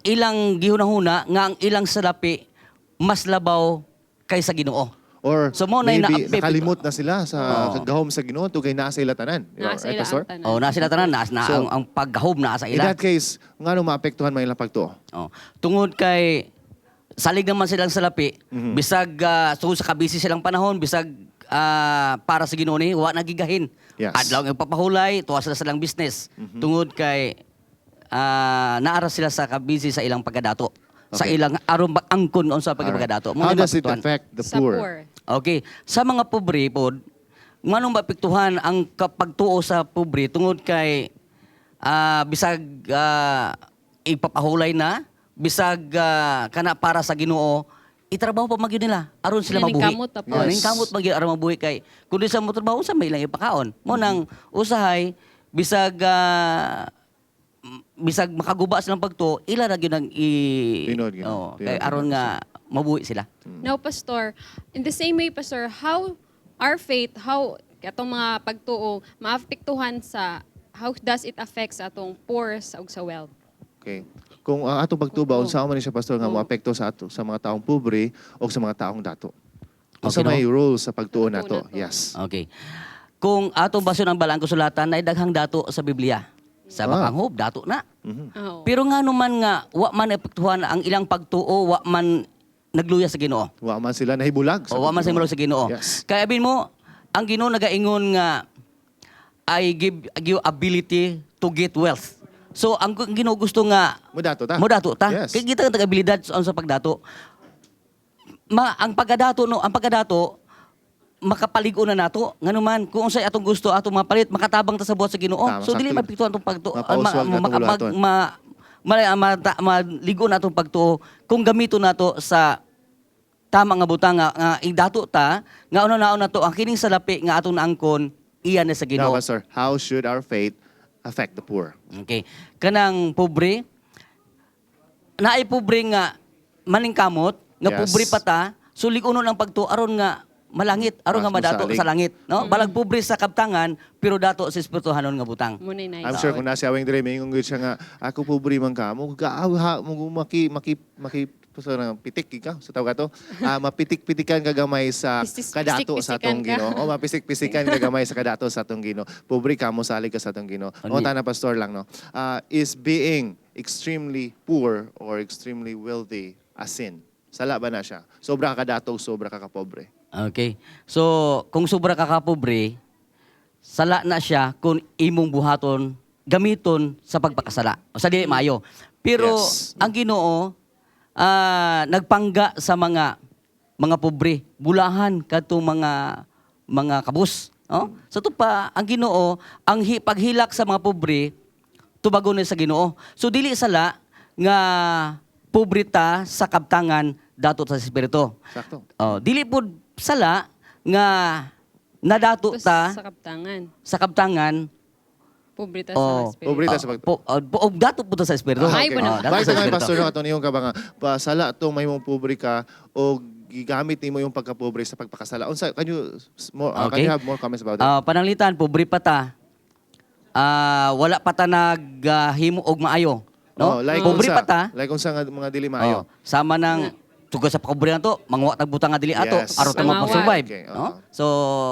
ilang gihunahuna nga ang ilang salapi mas labaw kaysa Ginoo. Or so, mo na maybe na nakalimot na sila sa Oo. kagahom sa Ginoo tugay naa sa ila tanan. Naa sa Right, ila Pastor? ang tanan. Oh, naa sila tanan na, na So, ang paggahom naa sa In ila. that case, ngano maapektuhan man ilang pagtuo? Oh. Tungod kay salig naman silang salapi, bisag tungod sa kabisi silang panahon, bisag para sa Ginoo ni wa nagigahin. Adlaw ang papahulay, tuwa sila sa ilang business. Tungod kay naara sila sa kabisi sa ilang pagkadato. Sa ilang aron angkon unsa pagkadato. Mo How ni does it maapektuhan. affect the Sa poor? poor. Okay, sa mga pobre pod, nganong maapektuhan ang kapagtuo sa pobre tungod kay bisag ipapahulay na, bisag kana para sa Ginoo, itrabaho pa magyud nila aron sila mabuhi. Naningkamot pa po. Oh, naningkamot magyud aron mabuhi kay kun di sa mo trabaho sa may ilang ipakaon. Mo nang usahay bisag bisag makaguba silang pagtuo, ila ra gyud ang i Tinod gyud. Oh, Tinod kay gyud. aron nga mabuhi sila. Now, Pastor, in the same way, Pastor, how our faith, how atong mga pagtuo maapektuhan sa, how does it affect sa atong poor sa ug sa wealth? Okay. Kung ang atong pagtuba unsa man ni siya, Pastor, nga moapekto sa ato sa mga taong pobre o sa mga taong dato? Unsa Okay, no? may role sa pagtuo nato? Yes. Okay. Kung atong bason ang balaang kasulatan ay daghang dato sa Biblia. Sa Bakang Hob, dato na. Pero nga naman nga wa man epektuhan ang ilang pagtuo, wa man nagluya sa Ginoo. Wa man sila nahibulag sa O, wa man sila pagtuo. nahibulag sa Ginoo. Kaya abin mo, ang Ginoo nagaingon nga I give you ability to get wealth. So ang Ginoo gusto nga mudato ta. Mudato ta. Yes. Kay kita ang abilidad sa pagdato. Ang pagkadato no, ang pagkadato makapalig-on na nato nganuman kung unsay atong gusto atong mapalit makatabang ta sa buhat sa Ginoo. Tama, So dili sakto. mapiktuhan atong pagtuo, Mapauswag na atong buluhaton. maligo na atong pagtuo kung gamito nato sa tama nga butang nga idato ta nga una naon nato ang kining salapi nga atong naangkon iya na sa Ginoo. Now, Pastor, how should our faith affect the poor? Okay. Kanang pobre, naay pobre nga maningkamot, nga pobre pa ta, so lig-unon ang pagtuo aron nga malangit, aron nga Mas madato mosalig. sa langit, no? Balag pobre sa kabtangan, pero dato sa espirituhanon nga butang. Munay nice. I'm sure kung nasa awing dire maingon gyud siya nga ako pobre man ka mo gaaw mo maki maki maki sa nang pitik ikaw sa tawag ato, mapitik-pitikan ka gamay sa kadato sa atong Pistik-pisikan ka. Ginoo o mapisik-pisikan ka gamay sa kadato sa atong Ginoo, pobre ka mo salig ka sa atong Ginoo. Ano O tana, Pastor, lang no, is being extremely poor or extremely wealthy a sin? Sala ba na siya, sobra ka kadato, sobra ka kapobre? Okay. So, kung sobra ka kapobre, Sala na siya kung imong buhaton gamiton sa pagpakasala. O sa dili maayo. Pero ang Ginoo nagpangga sa mga pobre, bulahan kadtong mga kabus, no? Sa to pa ang Ginoo ang paghilak sa mga pobre tubagon ni sa Ginoo. So dili sala nga pobre ta sa kabtangan dato sa espiritu. Sakto. Oh, dili pud sala nga nadato ta Sa kabtangan. sa kabtangan. Pobre ta sa Oh, espiritu. Pobre ta sa dato po ta sa espiritu. Ah, okay. Oh, dato Bakit sa nga, espiritu. Pastor, no, ato niyong ka ba nga, pasala itong may mong pobre ka o gigamit nimo yung pagkapobre sa pagpakasala. Unsa, can you, more, can you have more comments about that? Ah, pananglitan, pobre pa ta. Wala pa ta naghimo og maayo, no? Oh, like Pobre unsa, pa ta. Like unsa nga mga dili maayo. Oh, sama ng tugod sa pakobre nato, manguha tag butang nga dili ato, aron ta makasurvive, Okay, no? So,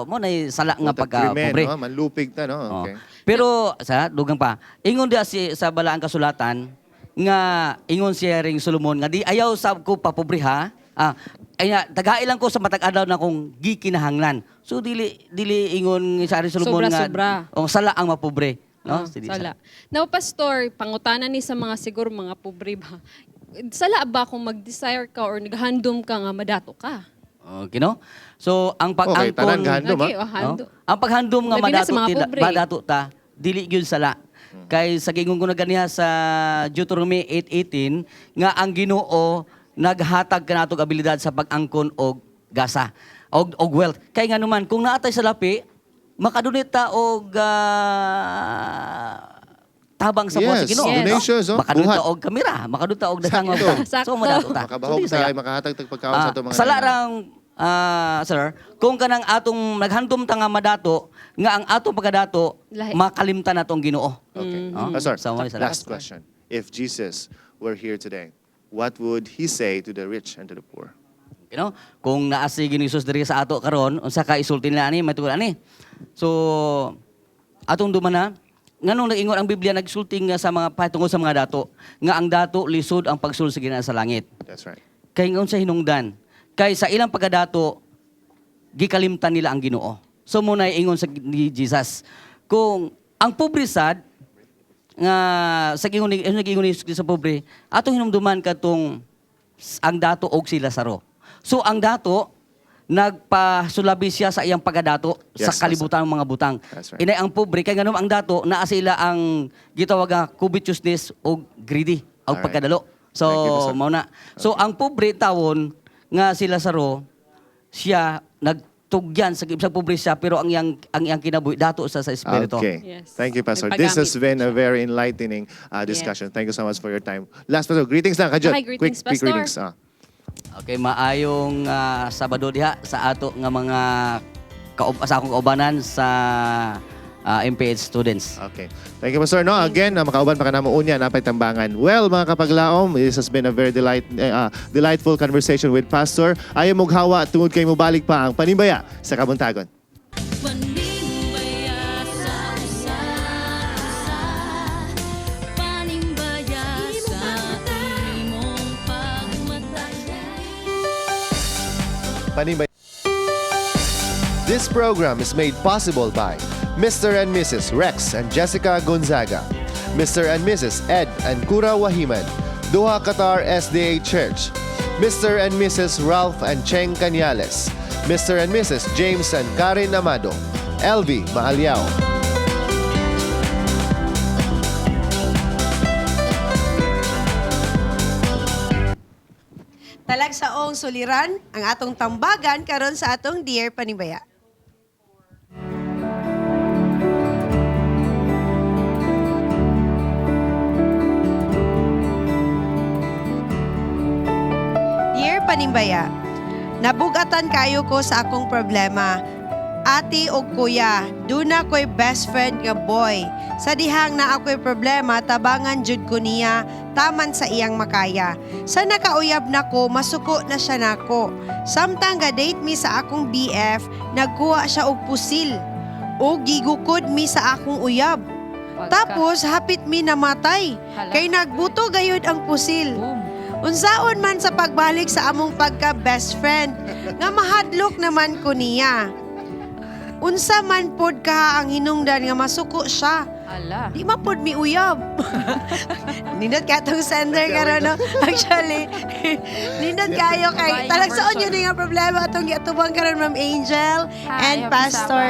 mo nay sala nga Buntag pagka krimen, pobre. no? Manlupig ta, no? Okay. Pero sa dugang pa, ingon diya si sa balaang kasulatan nga ingon siya ring Solomon nga di ayaw sab ko papobre ha. Ay nga, tagai lang ko sa matag adlaw na kong gikinahanglan. So dili dili ingon sa ring Solomon nga Sobra-sobra. oh, sala ang mapobre, no? Ah, Dili sala. Now, Pastor, pangutana ni sa mga siguro mga pobre ba? Sala ba kung mag-desire ka or naghandom ka nga madato ka? Okay, no? So, ang Okay, pag-angkon... tanan gahandom, Okay, oh, handom. No? Ang paghandom nga Labi na madato, sa mga pobre. madato ta, dili gyud sala. Kay sa gingon ko na ganiha sa Deuteronomy 8:18 nga ang Ginoo naghatag kanatog abilidad sa pag-angkon og gasa og wealth. Kay nga naman kung naatay sa lapi, makadunit ta og tabang sa buhat sa Yes, Ginoo. donations, oh, Makadunit buhat. ta og kamera, makadunit ta og daghang Sakto. mga. So madato ta. Makabahog So, dili ta, sala. ay makahatag tag pagkaon sa atong mga Sala nanay. rang, sir, kung kanang atong naghandom ta nga madato, nga ang atong pagkadato, Lahi. makalimtan natong Ginoo. Okay. Oh, Pastor, so, mo ni sala. last question. If Jesus were here today, what would he say to the rich and to the poor? You know, kung naa si Ginoo Jesus diri sa ato karon, unsa ka isulti nila ani, may tuod ani. So, atong dumana, nganong nag-ingon ang Biblia nagsulti nga sa mga patungod sa mga dato, nga ang dato lisod ang pagsulod sa Ginoo sa langit. That's right. Kay ngon sa hinungdan, kay sa ilang pagkadato gikalimtan nila ang Ginoo. So mo na ingon sa ni Jesus, kung ang pobre sad nga sa gingon ni nag-ingon ni Jesus sa pobre, atong hinumduman katong ang dato og si Lazaro. So ang dato nagpasulabi siya sa iyang pagkadato Yes, sa kalibutan ng mga butang. That's right. Inay ang pobre kay nganom ang dato naa sila ang gitawag nga covetousness o greedy o Alright. pagkadalo. So Thank you, Pastor. mao na. So ang pobre tawon nga si Lazaro siya nagtugyan sa sa pobre siya pero ang iyang kinabuhi dato sa espiritu. Okay. Thank you, Pastor. This has been a very enlightening discussion. Thank you so much for your time. Last, Pastor, greetings lang, Kajot. Okay, greetings, quick, quick Pastor. greetings. Okay, maayong Sabado diha sa ato nga mga sa akong kaubanan sa MPH students. Okay. Thank you, Pastor. No, again, makauban pa ka namo unya napay tambangan. Well, mga kapaglaom, this has been a very delightful conversation with Pastor. Ayaw mong hawa tungod kay mobalik pa ang panimbaya sa kabuntagon. Panimbaya sa usa, panimbaya sa imong pagmata. Panimbaya. This program is made possible by Mr. and Mrs. Rex and Jessica Gonzaga, Mr. and Mrs. Ed and Kura Wahiman, Doha Qatar SDA Church, Mr. and Mrs. Ralph and Cheng Cañales, Mr. and Mrs. James and Karen Amado, LV Maaliao. Talagsaong suliran ang atong tambagan karon sa atong Dear Panimbaya. Dear Panimbaya, nabugatan kayo ko sa akong problema. Ate o kuya, duna ko'y best friend nga boy. Sa dihang na ako'y problema, tabangan jud ko niya, taman sa iyang makaya. Sa nakauyab nako, masuko na siya nako. Samtang ga-date mi sa akong BF, nagkuha siya og pusil. O gigukod mi sa akong uyab. Tapos hapit mi namatay. Hala. Kay nagbuto gayud ang pusil. Unsaon man sa pagbalik sa among pagka best friend nga mahadlok naman ko niya. Unsa man pod ka ang hinungdan nga masuko siya. Ala. Di man pod miuyab. Nindot ka tong sender karon no. Actually, nindot kayo kay Babae nga talagsaon version. yun nga problema atong giatubang karon, Ma'am Angel Hi, and happy Pastor.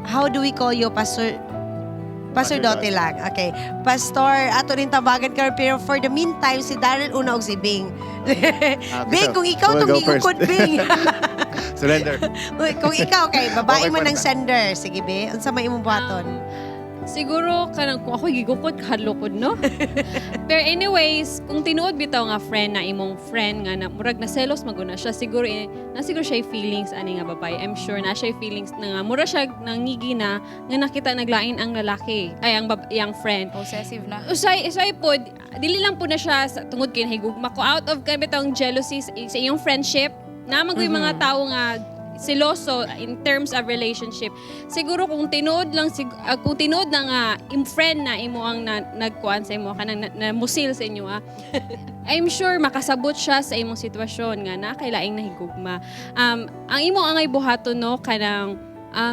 How do we call you, Pastor? Pastor Pastor Dote lang. Okay. Pastor, ato rin tabagan karon pero for the meantime si Daryl una og si Bing. Bing, kung ikaw We'll tong go first. gigukod, Bing. Surrender. Uy, kung ikaw kay babae Okay, man ang kwenta. sender. Sige, be. Unsa may imong buhaton? Siguro kanang kung ako gigukod kahadlokod, no? Pero anyways, kung tinuod bitaw nga friend na imong friend nga na murag na selos maguna siya, siguro eh, na siguro siya feelings ani nga babae. I'm sure na siya feelings na nga mura siya nangigi na nga nakita naglain ang lalaki, ay ang iyang friend. Possessive na. Usay usay pod, dili lang po na siya sa, tungod kay nahigugma ko out of kay bitawng jealousy sa iyong friendship. Naman ko yung mga tao nga seloso in terms of relationship. Siguro kung tinuod lang kung tinuod na nga im friend na imo ang na, nagkuan sa imo kanang na, musil sa inyo ah. I'm sure makasabot siya sa imong sitwasyon nga na kay laing nahigugma. Ang imo angay buhaton no kanang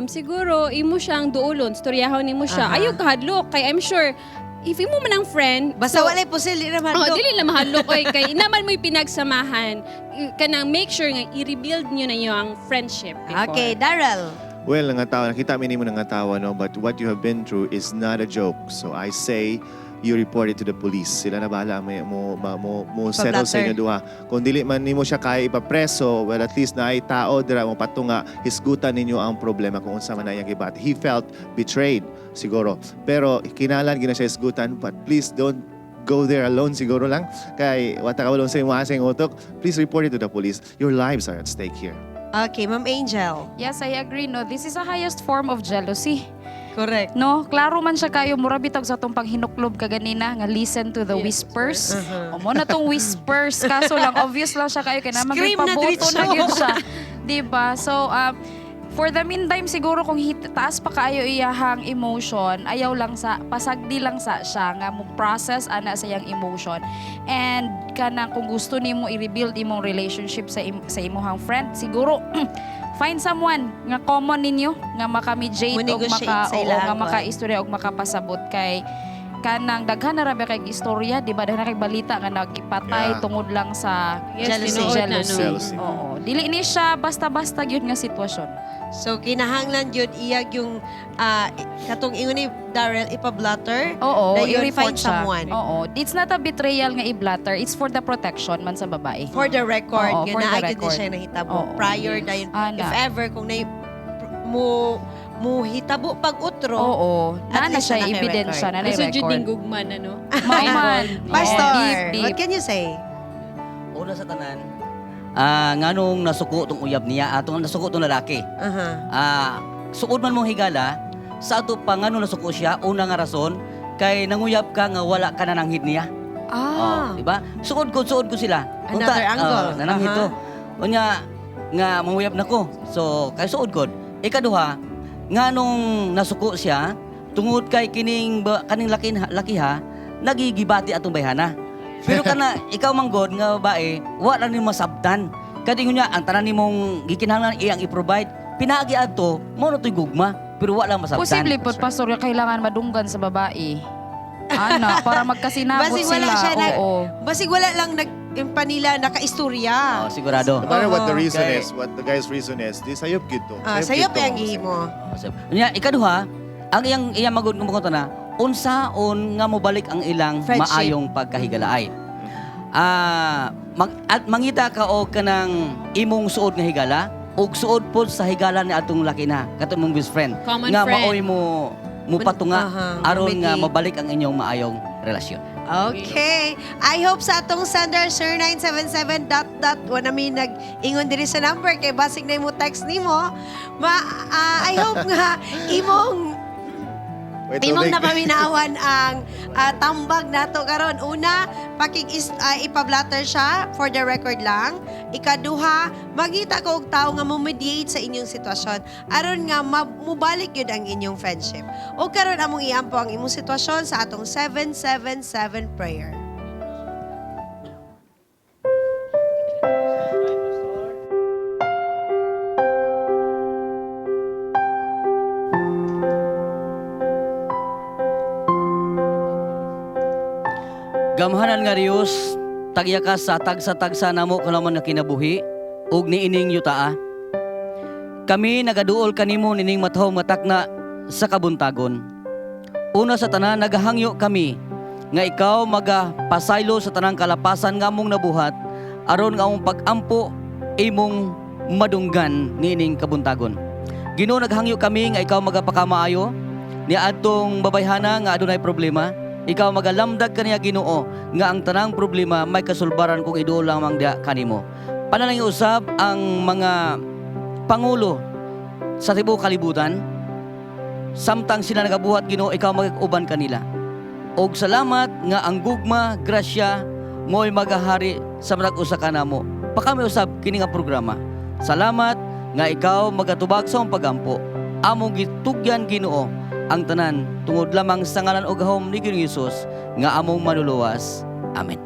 siguro imo siyang duolon, storyahon nimo siya. Ayaw kahadlok kay I'm sure if imo man ang friend, Basta walay pusil, di na Oh, mahadlok. dili na mahadlok oy kay naman mo'y pinagsamahan. Kanang make sure nga i-rebuild niyo na inyo ang friendship before. Okay, Daryl. Well, nga tao, nakita mi nimo nga tawa, no? But what you have been through is not a joke. So I say, you report it to the police. Sila na bahala may mo ma, mo, mo settle sa inyo duha. Kung dili man nimo siya kaya ipapreso, well, at least naay tao dira mo patunga hisgutan ninyo ang problema kung unsa man na iyang gibati. He felt betrayed siguro. Pero kinalan gina siya hisgutan, but please don't go there alone siguro lang kay wata ka walong sa imo asing utok. Please report it to the police. Your lives are at stake here. Okay, Ma'am Angel. Yes, I agree, no. This is the highest form of jealousy. Correct. No, klaro man siya kayo mura bitag sa atong panghinuklob kaganina nga listen to the whispers. O mo na tong whispers kaso lang obvious lang siya kayo kay naman Scream na paboto diretso. na gyud siya. 'Di ba? So for the meantime siguro kung taas pa kaayo iyahang emotion, ayaw lang sa pasagdi lang sa siya nga mo process ana sa iyang emotion. And kanang kung gusto nimo i-rebuild imong relationship sa imuhang friend, siguro find someone nga common ninyo nga maka-mediate og Mo-negotiate maka sa oo, ilang nga kuan. maka-istorya og makapasabot kay kanang daghan na ra ba kay istorya, di ba? Daghan na kay balita nga nagipatay tungod lang sa Yes, Jealousy. tinuod na, no? jealousy. Jealousy. Oo. Dili ni siya basta-basta gyud nga sitwasyon. So kinahanglan gyud iyag yung katong ingon ni Daryl ipa-blatter. Oo, Dayon, i-report find siya. someone. Oo. It's not a betrayal nga i-blatter. It's for the protection man sa babae. For the record, Oo, yun for na the gyud ni record. siya nahitabo. Oo. Prior dayon Ana. if ever kung nay mo mo hitabo pag utro. Oo. At Naa na least siya na kay ebidensya, record. na na So, jud record. ning gugma na, no? Mao man. Pastor, Oo, deep, deep. what can you say? Una sa tanan, nganong nasuko tong uyab niya, atong nasuko tong lalaki. Suod man mong higala, sa ato pa nganong nasuko siya, una nga rason, kay nanguyab ka nga wala ka nananghid niya. Oh, di ba? Suod ko sila. Another angle. Oh, nananghid to. Unya nga manguyab na ko. So, kay suod ko. Ikaduha, nganong nasuko siya, tungod kay kining kaning laki lakiha, nagigibati atong bayhana. Pero kana ikaw manggod nga babae, wa lang nimo masabtan. Kadingon niya ang tanan nimong gikinahanglan iyang i-provide, pinaagi adto, mo na to'y gugma, pero wa lang masabtan. Posible po, Pastor, nga kailangan madunggan sa babae. Ana, para magkasinabot Basig wala sila. siya nag, Oo. basig wala lang nag yung panila nakaistorya. Oh, sigurado. No matter what the reason Kay- is, what the guy's reason is, di sayop gyud to. Sayop gyud to. ang gihimo. Nya ikaduha, ang iyang iyang magud mo na unsaon nga mobalik ang ilang Friendship. maayong pagkahigalaay. At mangita ka og kanang imong suod nga higala ug suod pod sa higala ni atong laki na katong mong best friend Common nga friend. maoy mo mupatunga aron nga mediate. mabalik ang inyong maayong relasyon. Okay. I hope sa atong sender, sir 977 dot dot, wala mi nag-ingon diri sa number kay basig na imo text nimo. I hope nga imong Wait, imong tubig. napaminawan ang tambag nato karon. Una, ipablatter siya for the record lang. Ikaduha, mangita ko og tawo nga mo-mediate sa inyong sitwasyon aron nga mubalik gyud ang inyong friendship. O karon among iampo ang imong sitwasyon sa atong 777 prayer. Gamhanan nga Dios, tagya ka sa tagsa-tagsa namo kalaman nga kinabuhi ug niining yutaa. Kami nagaduol kanimo nining matahom nga takna sa kabuntagon. Una sa tanan, nagahangyo kami nga ikaw magapasaylo sa tanang kalapasan nga among nabuhat aron nga among pagampo imong madunggan niining kabuntagon. Ginoo, naghangyo kami nga ikaw magapakamaayo ni adtong babayhana nga adunay problema. Ikaw magalamdag kaniya, Ginoo, nga ang tanang problema may kasulbaran kung iduol lamang diha kanimo. Panalangin usab ang mga pangulo sa tibuok kalibutan. Samtang sila nagabuhat, Ginoo, ikaw magauban kanila. Og salamat nga ang gugma, grasya mo'y magahari sa matag usa kanamo. Pakamayo usab kini nga programa. Salamat nga ikaw magatubag sa among pagampo. Among gitugyan, Ginoo, ang tanan tungod lamang sa ngalan og gahom ni Ginoong Hesus nga among manluluwas. Amen.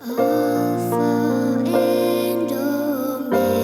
Alpha and Omega.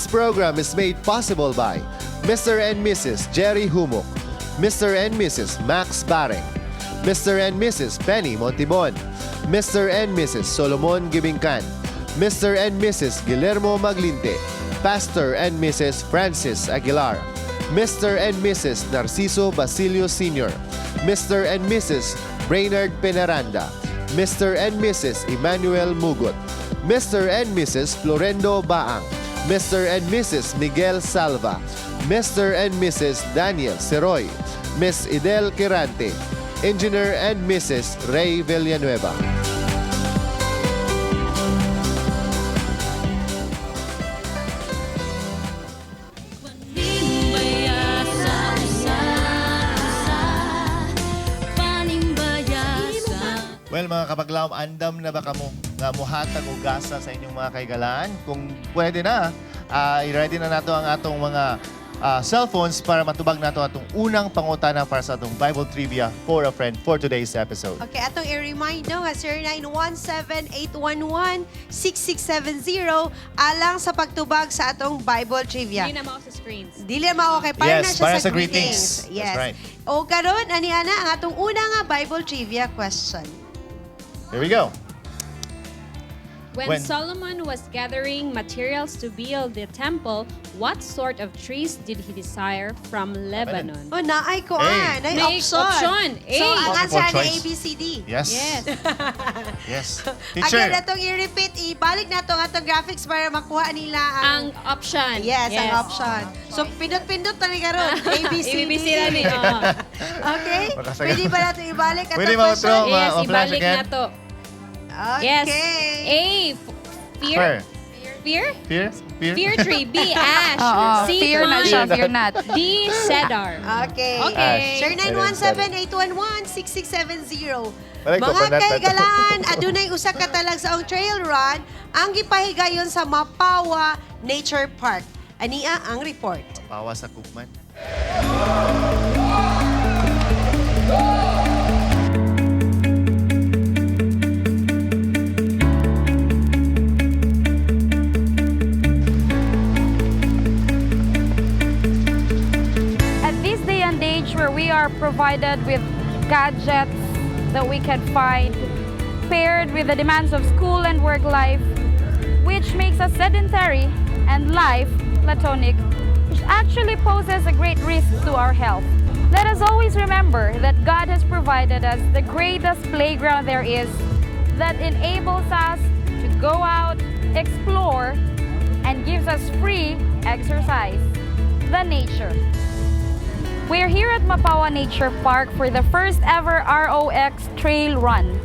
This program is made possible by Mr. and Mrs. Jerry Humok, Mr. and Mrs. Max Bareng, Mr. and Mrs. Penny Montibon, Mr. and Mrs. Solomon Gibingkan, Mr. and Mrs. Guillermo Maglinte, Pastor and Mrs. Francis Aguilar, Mr. and Mrs. Narciso Basilio Sr., Mr. and Mrs. Brainerd Penaranda, Mr. and Mrs. Emmanuel Mugot, Mr. and Mrs. Florendo Baang, Mr. and Mrs. Miguel Salva, Mr. and Mrs. Daniel Seroy, Miss Idel Quirante, Engineer and Mrs. Ray Villanueva. Well, mga kapaglaom, andam na ba kamo nga muhatag og gasa sa inyong mga kaigalaan? Kung pwede na, i-ready na nato ang atong mga cellphones para matubag nato atong unang pangutana para sa atong Bible Trivia for a Friend for today's episode. Okay, atong i-remind no, nga 0917-811-6670 alang sa pagtubag sa atong Bible Trivia. Hindi na mao sa screens. Dili mao okay, para Yes, na siya para sa sa greetings. greetings. Yes. That's right. O karon ani ana ang atong una nga Bible Trivia question. Here we go. When Solomon was gathering materials to build the temple, what sort of trees did he desire from Lebanon? Oh, naay ko A. ah, naay May option. option. A. So ang Multiple answer ni choice. A B C D. Yes. Yes. Yes. Teacher. Again, atong i-repeat, ibalik na itong atong graphics para makuha nila ang, Ang option. Yes, ang option. So, pindot-pindot na ni karon. A, B, C, A, B, D. C na ni, oo. Okay? Makasagot. Pwede ba natin ibalik atong Pwede ba question? outro? Yes, Ma-flash ibalik again? na to. Okay. Yes. A. Fear. Fear? Fear? Fear? Fear tree. B. Ash. Oo, C. fear na Pine. siya, fear not. D. Cedar. Okay. Okay. Sure, 917-811-6670. Balik ko, Mga panat na to. kaigalaan, adunay usa ka talag sa trail run ang gipahigayon sa Mapawa Nature Park. Ania ang report. Pawa sa Kukman. At this day and age where we are provided with gadgets that we can find, paired with the demands of school and work life, which makes us sedentary and life platonic, which actually poses a great risk to our health. Let us always remember that God has provided us the greatest playground there is that enables us to go out, explore, and gives us free exercise, the nature. We're here at Mapawa Nature Park for the first ever ROX Trail Run,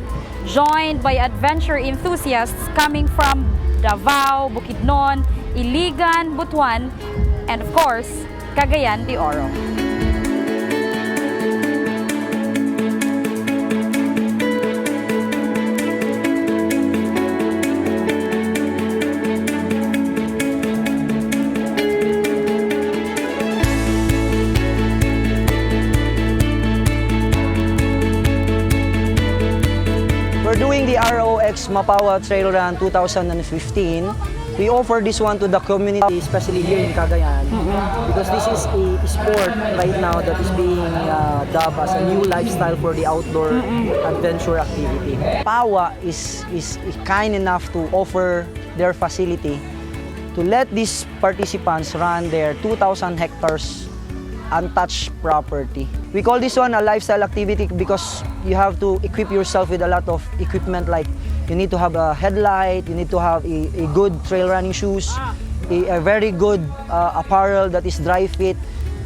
joined by adventure enthusiasts coming from Davao, Bukidnon, Iligan, Butuan, and of course, Cagayan de Oro. We're doing the ROX Mapawa Trail Run 2015. We offer this one to the community, especially here in Cagayan, because this is a sport right now that is being dubbed as a new lifestyle for the outdoor adventure activity. Pawa is kind enough to offer their facility to let these participants run their 2,000 hectares untouched property. We call this one a lifestyle activity because you have to equip yourself with a lot of equipment, like you need to have a headlight, you need to have a good trail running shoes, a very good apparel that is dry fit,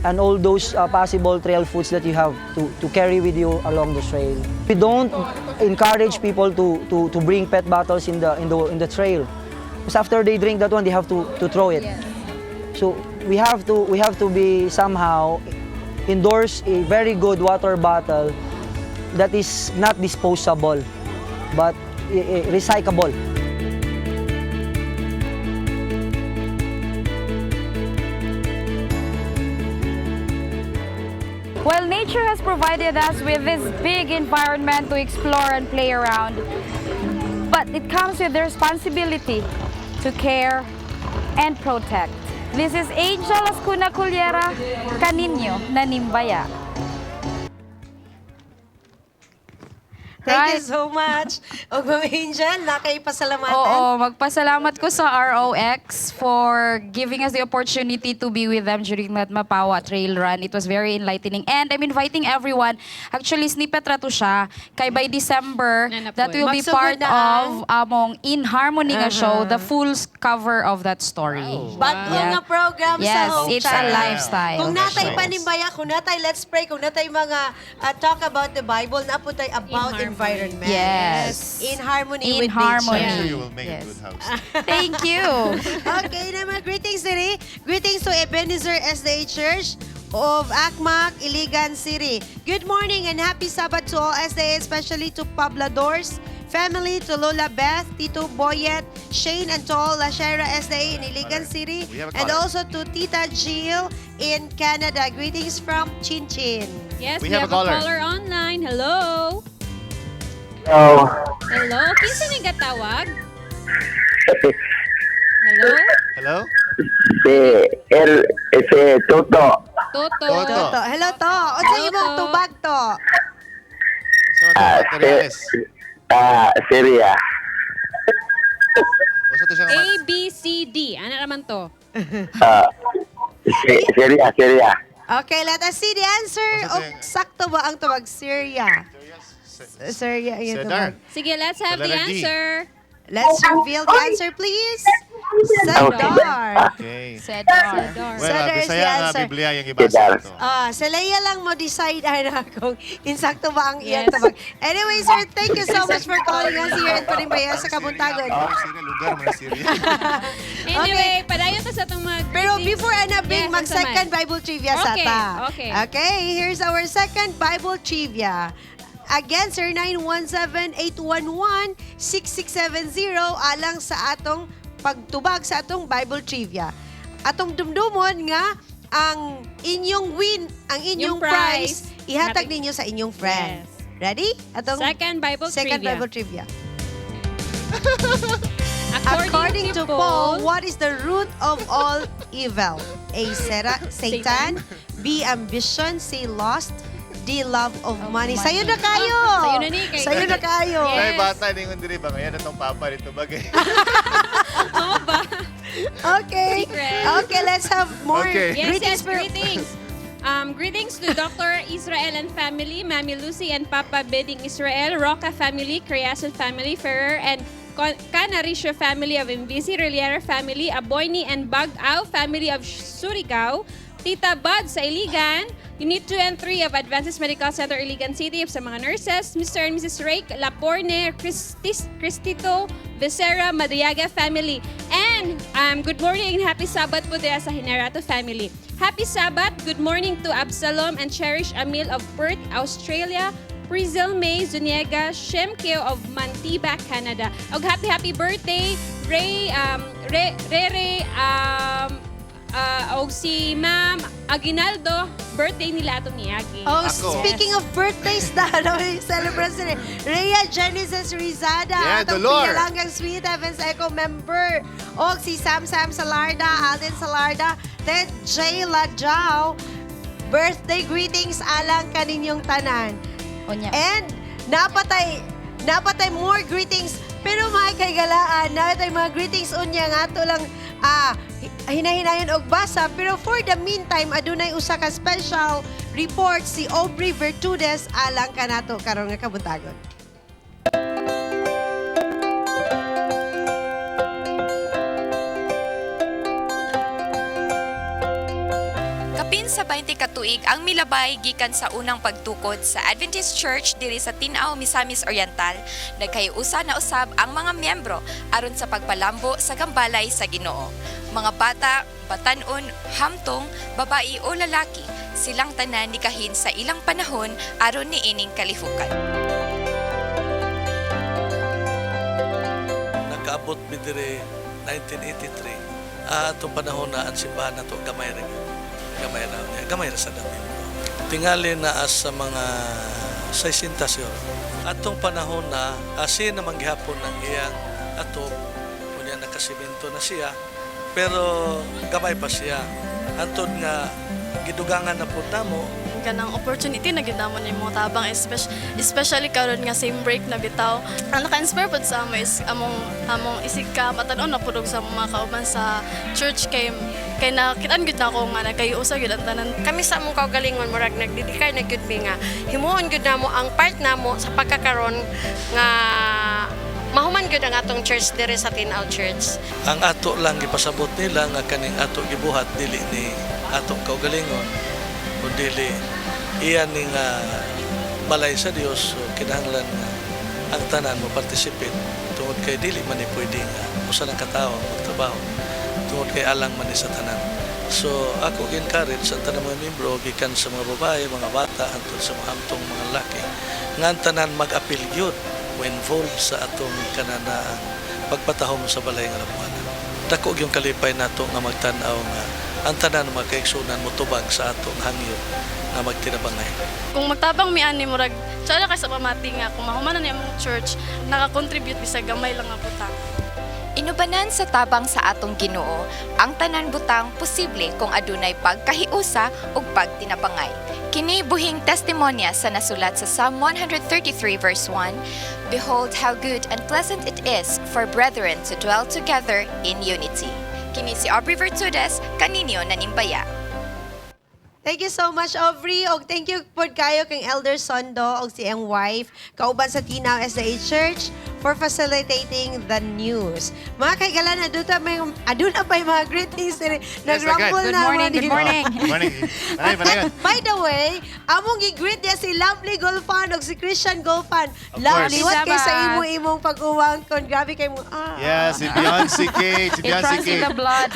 and all those possible trail foods that you have to carry with you along the trail. We don't encourage people to bring pet bottles in the trail. Because after they drink that one, they have to throw it. So we have to be somehow endorse a very good water bottle that is not disposable but recyclable. While nature has provided us with this big environment to explore and play around, but it comes with the responsibility to care and protect. This is Angel Ascuna Cullera, kaninyo nanimbaya. Thank you so much. Og Ma'am Angel, nakaipasalamatan. Oo, magpasalamat ko sa ROX for giving us the opportunity to be with them during that Mapawa Trail Run. It was very enlightening. And I'm inviting everyone. Actually, snippet ra to siya. Kay by December, that will be Magsugod part na of among In Harmony nga show, the full cover of that story. Bago Yeah. nga program sa Yes, Hope it's a Channel. lifestyle. Kung natay panimbaya, kung natay Let's Pray, kung natay mga talk about the Bible, naputay about environment. Yes. In harmony In with harmony. nature. I'm sure you will make a good house. Thank you. Okay, na mga greetings diri. Greetings to Ebenezer SDA Church of Akmak, Iligan City. Good morning and happy Sabbath to all SDA, especially to Pabladors family, to Lola Beth, Tito Boyet, Shane, and to all La Shera SDA in Iligan City, We have a and caller. also to Tita Jill in Canada. Greetings from Chin Chin. Yes, We we have have a a caller. caller online. Hello. Hello. Hello. Kinsa ning gatawag? Hello? Hello? Si El, si Toto. Toto. Toto. Hello, To. Unsa imong tubag, To? Sa mga materials. Syria. Usa to siya nga A, B, C, D. Ano naman to? Si, Syria, Syria. Okay, let us see the answer. O, sakto ba ang tubag? Syria. Syria ang iyong Cedar. tubag. Sige, let's have Sa the letter D. answer. Let's reveal the answer, please. Cedar. Okay. Cedar. Well, Cedar is the Bisaya nga answer. Biblia yung ibasa ito. Ah, sa Leia lang mo decide ana kung insakto ba ang iyang Yes. tubag. Anyway, sir, thank you so much for calling us here in Panimbaya sa Kabuntagon. Syria, lugar mo na Syria. Anyway, padayon ta sa itong mga Pero before ana Bing, Yes, mag unsa man. second Bible trivia sa Okay, ta. okay. Okay, here's our second Bible trivia. Again, sir, 917-811-6670 alang sa atong pagtubag sa atong Bible trivia. Atong dumdumon nga ang inyong win, ang inyong Yung prize, prize, ihatag natin- ninyo sa inyong friend. Yes. Ready? Atong Second Bible second trivia. Bible trivia. According, According to Paul, what is the root of all evil? A. Satan. B. Ambition. C. Lust. D. Love of money. Sayo na kayo! Oh, sayo na ni, kay- Sayo na kayo! May bata ningon diri ba ngayon atong papa dito bagay. Okay. Secret. Okay, let's have more Okay. Yes, greetings. yes, greetings. Greetings to Dr. Israel and family, Mami Lucy and Papa Bidding Israel, Roca family, Creason family, Ferrer and Canarisio family of Invisi, Reliera family, Aboyni and Bagao family of Surigao, Tita Bud sa Iligan, Unit 2 and 3 of Advances Medical Center, Iligan City, sa mga nurses, Mr. and Mrs. Rake Laporne, Cristito Becerra, Madriaga family. And good morning and happy Sabbath po diya sa Hinerato family. Happy Sabbath. Good morning to Absalom and Cherish Amil of Perth, Australia. Prizel May Zuniega Shemkeo of Mantiba, Canada. Og happy happy birthday Ray Re Rere og si Ma'am Aguinaldo, birthday nila atong niagi. Oh, speaking of birthdays na, ano, celebrants ni Rhea Genesis Rizada, Yeah, atong Dolor. pinalanggang Sweet Heavens Echo member, og si Sam Sam Salarda, Alden Salarda, Ted J. Lajao, birthday greetings alang kaninyong tanan. Unya. And napatay more greetings pero mga kaigalaan, napatay mga greetings unya nga ato lang hinahinayon og basa pero for the meantime adunay usa ka special report si Aubrey Vertudes alang kanato karon nga kabuntagon. Kapin sa 20 katuig ang milabay gikan sa unang pagtukod sa Adventist Church diri sa Tin-aw, Misamis Oriental, nagkayusa na usab ang mga miyembro aron sa pagpalambo sa gambalay sa Ginoo. Mga bata, batan-on, hamtong, babae o lalaki, silang tanan nikahin sa ilang panahon aron niining kalihukan. Nakaabot mi diri 1983. Atong panahon na ang simbahan nato gamay ra gyud. Gamay ra niya, gamay ra sa dami. Tingali na as sa mga 60 siguro. Atong panahon na asin naman gihapon ang iyang atop, unya nakasimento na siya. Pero gamay pa siya. Antod nga gidugangan na pud namo. Kanang opportunity na gyud namo nimo tabang, especially karon nga same break na bitaw. Ang naka-inspire pud sa amo is among among isig ka batan-on na pud og sa mga kauban sa church kay kay nakitaan gyud nako nga nagkayusa gyud ang tanan. Kami sa among kaugalingon, murag nagdedikay na gyud mi nga himuon gyud namo ang part namo sa pagkakaron nga mahuman gyud ang atong church diri sa Tin-aw Church. Ang ato lang gipasabot nila nga kaning ato gibuhat dili ni atong kaugalingon o dili iyan ni nga balay sa Dios, so kinahanglan nga ang tanan mo participate tungod kay dili man ni pwede nga usa lang ka tawo ang magtrabaho tungod kay alang man ni sa tanan. So ako gi-encourage ang tanan mga miyembro, gikan sa mga babae, mga bata, hantod sa mga hamtong mga laki, nga ang tanan mag-apil gyud, mo involve sa atong kanana pagpatahom sa balay nga Lambuanan. Dako gyud kalipay nato nga magtan-aw nga ang tanan mga kaigsunan motubag sa atong hangyo nga magtinabangay. Kung magtabang mi ani, murag tsala kay sa pamati nga kung mahuman na ni among church, naka-contribute bisag gamay lang nga butang. Inubanan sa tabang sa atong Ginoo, ang tanan butang posible kung adunay pagkahiusa ug pagtinabangay. Kini buhing testimonya sa nasulat sa Psalm 133 verse 1, "Behold how good and pleasant it is for brethren to dwell together in unity." Kini si Aubrey Vertudes, kaninyo nanimbaya. Thank you so much, Aubrey. Og thank you pod kayo kang Elder Sondo og si iyang wife kauban sa Tinao SDA Church for facilitating the news. Mga kaigalan, aduna pa yung mga greetings diri. Nag-rumble Good na morning, mo good dito. morning. Good morning. Padayon, padayon. By the way, among gi-greet niya si Lovely Golfan ug si Christian Golfan. Of Lovely, course. what kay sa Sabbath. imo imong pag-uwangkon. Grabe kay mo. Ah. Yeah, si Beyonce Kate. Si It Beyonce runs in Kate. the blood.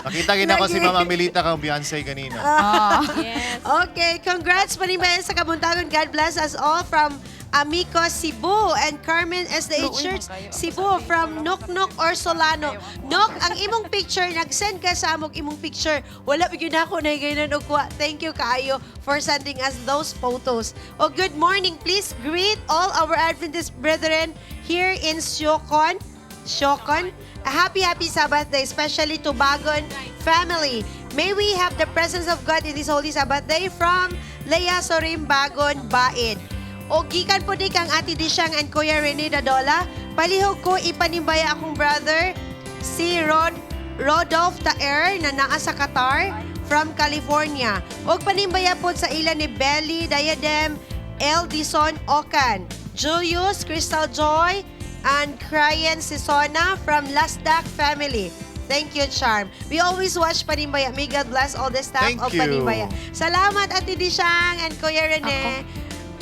Nakita gina ko si Mama Melita kang Beyonce kanina. Ah. Okay, congrats Panimbaya sa kabuntagon. God bless us all from Amico Cebu and Carmen SDA Church Cebu from Noknok or Solano. Nok, ang imong picture, nag-send ka sa among imong picture. Wala pa gyud ako nahigaynon og kuha. Thank you kaayo for sending us those photos. Oh, good morning. Please greet all our Adventist brethren here in Siocon. Siocon. A happy, happy Sabbath day, especially to Bagon family. May we have the presence of God in this Holy Sabbath day from Leia Sorim Bagon Baid. O gikan po di kang Ate Disyang and Kuya Rene Dadola. Palihog ko ipanimbaya akong brother, si Rod Rodolph Taer na naa sa Qatar from California. Og panimbaya po sa ila ni Belly Diadem L. Dison Ocan, Julius Crystal Joy, and Cryan Sisona from Lasdak family. Thank you, Charm. We always watch Panimbaya. May God bless all the staff Thank of you. Panimbaya. Salamat, Ate Dishang and Kuya Rene.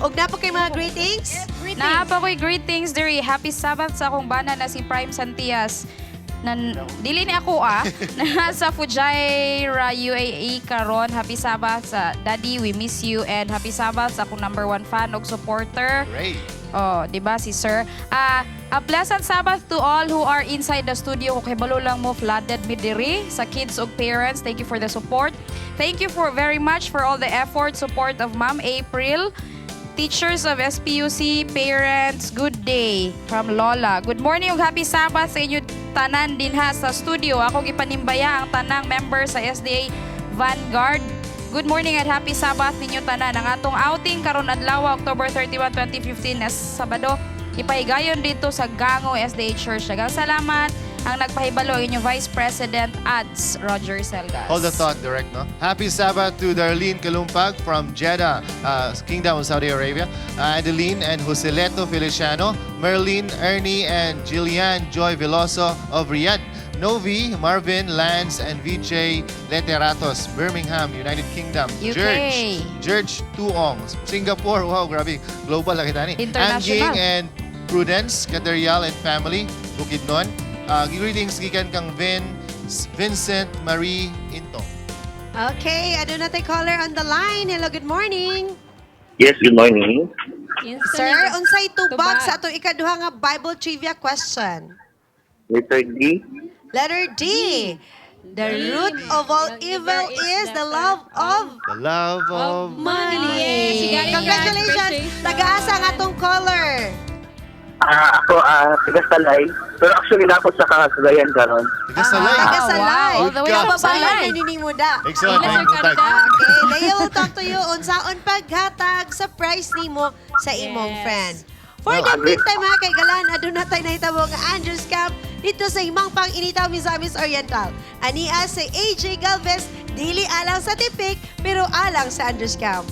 Og napa kay mga greetings? Naa pa ko'y greetings diri. Happy Sabbath sa akong bana na si Prime Santias. Nan, dili ni ako ah. Nasa Fujairah, UAE karon. Happy Sabbath sa Daddy, we miss you, and happy Sabbath sa akong number one fan og supporter. Great. Oh, 'di ba si Sir? Ah, a pleasant Sabbath to all who are inside the studio. Kung kabalo lang mo, flooded mi diri sa kids ug parents. Thank you for the support. Thank you for very much for all the effort, support of Ma'am April. Teachers of SPUC, parents, good day from Lola. Good morning ug happy Sabbath sa inyo tanan dinha sa studio. Ako gipanimbaya ang tanang member sa SDA Vanguard. Good morning and happy Sabbath ninyo tanan. Ang atong outing karon adlaw, October 31, 2015 as Sabado, ipahigayon dito sa Gango SDA Church. Daghang salamat ang nagpahibalo ang inyong Vice President Ads Roger Selgas. Hold the thought, direct, no? Happy Sabbath to Darlene Kalumpag from Jeddah, Kingdom of Saudi Arabia. Adeline and Joseleto Feliciano, Merlin, Ernie, and Jillian Joy Veloso of Riyadh. Novi, Marvin, Lance, and VJ Leteratos, Birmingham, United Kingdom. UK. George, George Tuong, Singapore. Wow, grabe. Global lang kita ni. International. Angging and Prudence, Caderial and family, Bukidnon. Greetings gikan kang Vincent Marie Into. Okay, aduna tay caller on the line. Hello, good morning. Yes, good morning. Sir, unsay tubag sa atong ikaduha nga Bible trivia question? Letter D. Letter D. The root of all evil is the love of The love of money. Yes, you got it, Congratulations. yeah. Tagaasa ang atong caller. Ah, ako taga Salay. Pero actually na ako sa Cagayan karon. Taga-Salay. Taga-Salay. Wow, all the way from Kababayan Salay. na ninimo da. Excellent. Maayong buntag. Okay, Leia will talk to you unsaon paghatag sa prize nimo sa imong friend. For the meantime ha, kay Galan, aduna tay nahitabo nga Andrews Camp dito sa Himampang Initaw, Misamis Oriental. Ania si AJ Galvez, dili alang sa tipik, pero alang sa Andrews Camp.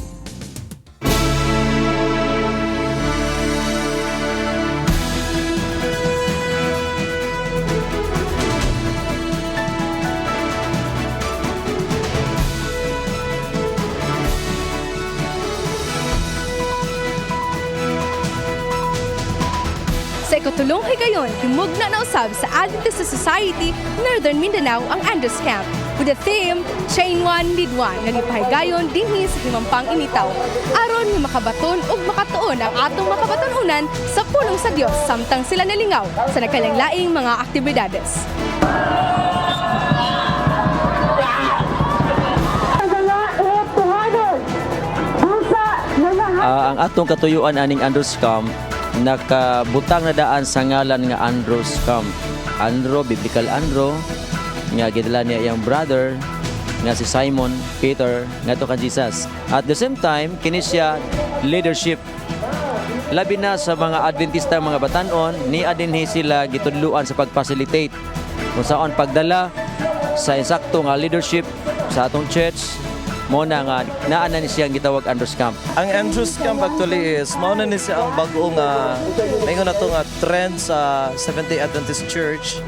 Sa ikatulong higayon, himugna na usab sa Adventist Society Northern Mindanao ang Andrews Camp with the theme Chain One, Lead One nga gipahigayon dinhi sa Himampang Initaw. Aron nga makabaton ug makatuon ang atong makabatununan sa pulong sa Dios samtang sila nalingaw sa nagkalaing mga aktibidades. Ang atong katuyuan aning Andrews Camp nakabutang na daan sa ngalan nga Andrews Camp. Andro, biblical Andro, nga gidala niya iyang brother nga si Simon Peter ngadto kan Jesus. At the same time, kini siya leadership. Labi na sa mga Adventista mga batanon, ni adinhi sila gitudluan sa pag-facilitate kung saan pagdala sa insakto nga leadership sa atong church mo na nga naa na ni siya ang gitawag Andrews Camp. Ang Andrews Camp actually is mao na ni siya ang bago nga maingon na to nga trend sa Seventh-day Adventist Church,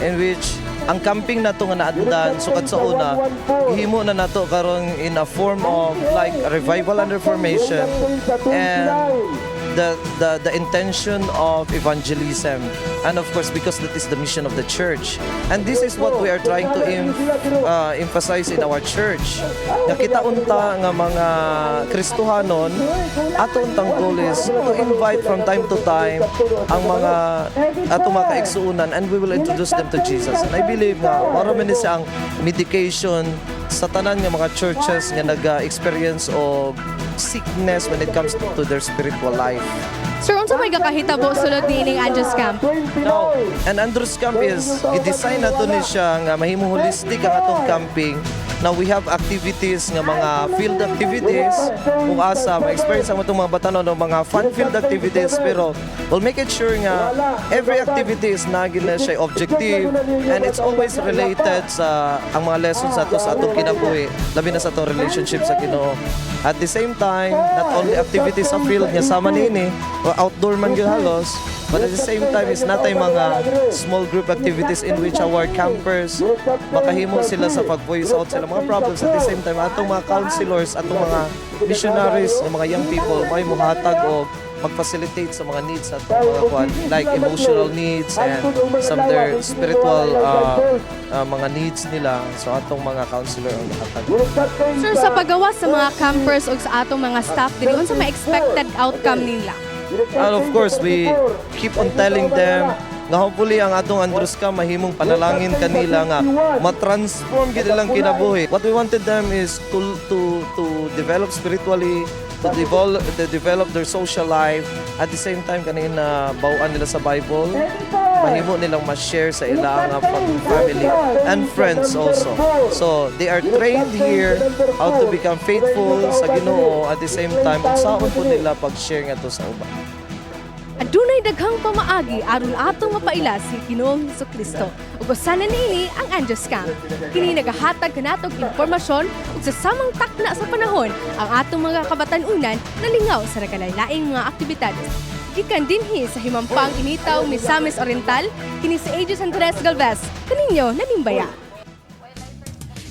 in which ang camping nato nga naandan sukat sa una gihimo na nato karon in a form of like a revival and reformation and the intention of evangelism, and of course because that is the mission of the church, and this is what we are trying to emphasize in our church, nga kita unta nga mga Kristohanon, ato untang goal is to invite from time to time ang mga ato mga kaigsuonan, and we will introduce them to Jesus. And I believe nga mao ra man ni siya ang medication sa tanan nga mga churches nga naga-experience of sickness when it comes to their spiritual life. Sir, unsa may gakahitabo sulod niining Andrews Camp? Now, and Andrews Camp is, i-design nato ni siya nga mahimo holistic ang atong camping. Now, we have activities nga mga field activities kung asa ma-experience ang atong mga batanon ng mga fun field activities, pero we'll make it sure nga every activity is nagin na siya objective and it's always related sa ang mga lessons nato sa atong kinabuhi, labi na sa atong relationship sa Ginoo. At the same time, not only activities sa field nga sama niini o outdoor man gyud halos, but at the same time is natay mga small group activities in which our campers makahimo sila sa pag-voice out sila mga problems. At the same time, atong mga counselors, atong mga missionaries, ng mga young people may muhatag o mag-facilitate sa mga needs at mga kwan, like emotional needs and some their spiritual mga needs nila. So atong mga counselor ang muhatag. Sir, sa pagawas sa mga campers ug sa atong mga staff diri, unsa may expected outcome nila? And of course, we keep on telling them nga hopefully ang atong Andrews Camp mahimong panalangin kanila nga ma-transform gid ilang kinabuhi. What we wanted them is to develop spiritually, to develop their social life. At the same time, kanin na bawaan nila sa Bible, mahimo nilang ma-share sa ilang family and friends also. So, they are trained here how to become faithful sa Ginoo, at the same time unsaon po nila pag-share ngadto sa uban. Adunay daghang pamaagi aron atong mapaila si Ginoong Kristo. Ug usa na niini ang Andrews Camp. Kini nagahatag kanatong impormasyon ug sa samang takna sa panahon ang atong mga kabatan-unan nalingaw sa nagkalain-laing mga aktibidades. Gikan dinhi sa Himampang Initaw, Misamis Oriental, kini si AJ Andres Galvez, kaninyo nanimbaya.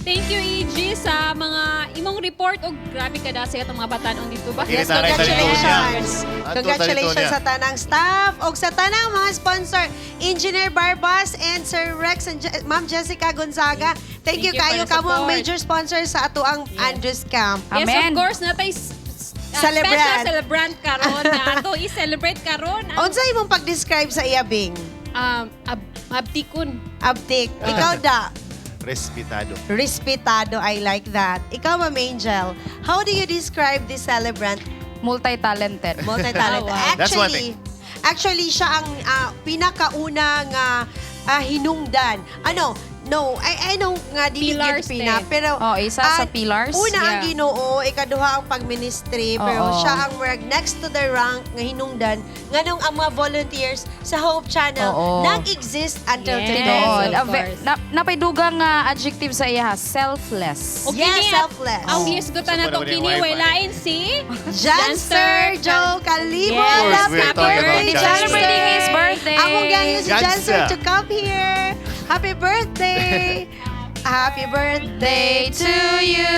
Thank you, EG, sa mga imong report og grabe ka sa atong mga batanon dito ba? Yes, congratulations. Congratulations sa tanang staff o sa tanang mga sponsor, Engineer Barbas and Sir Rex and Ma'am Jessica Gonzaga. Thank you Thank you kayo for the kamo ang support. major sponsor sa atoang Andrews Camp. Yes, of course, natay Celebrant. special celebrant karon na ato i-celebrate karon. Unsa imong pag-describe sa iya, Bing? Abtikon. Abtik. Ikaw da. Respetado. Respetado, I like that. Ikaw, Ma'am Angel, how do you describe this celebrant? Multi-talented. Multi-talented. That's one Actually, Actually, siya ang pinakauna nga hinungdan. Ano? No, I know nga dili gyud Pillars, pina, te. pero Oh, isa sa pillars. Una ang Ginoo, ikaduha ang pagministry, pero siya ang murag next to the rank nga hinungdan nganong ang mga volunteers sa Hope Channel nag-exist until today. Tinuod. Napay dugang nga adjective sa iya, ha, selfless. Og Yes, kini, selfless. ang gisgutan na to Support naman kini yung wifi. way lain si Janster Joe Calibo. Yes. Of course, Happy we're talking about birthday, Janster. Celebrating his birthday. Among ganyo si Janster. Janster to come here. Happy birthday. Happy birthday to you.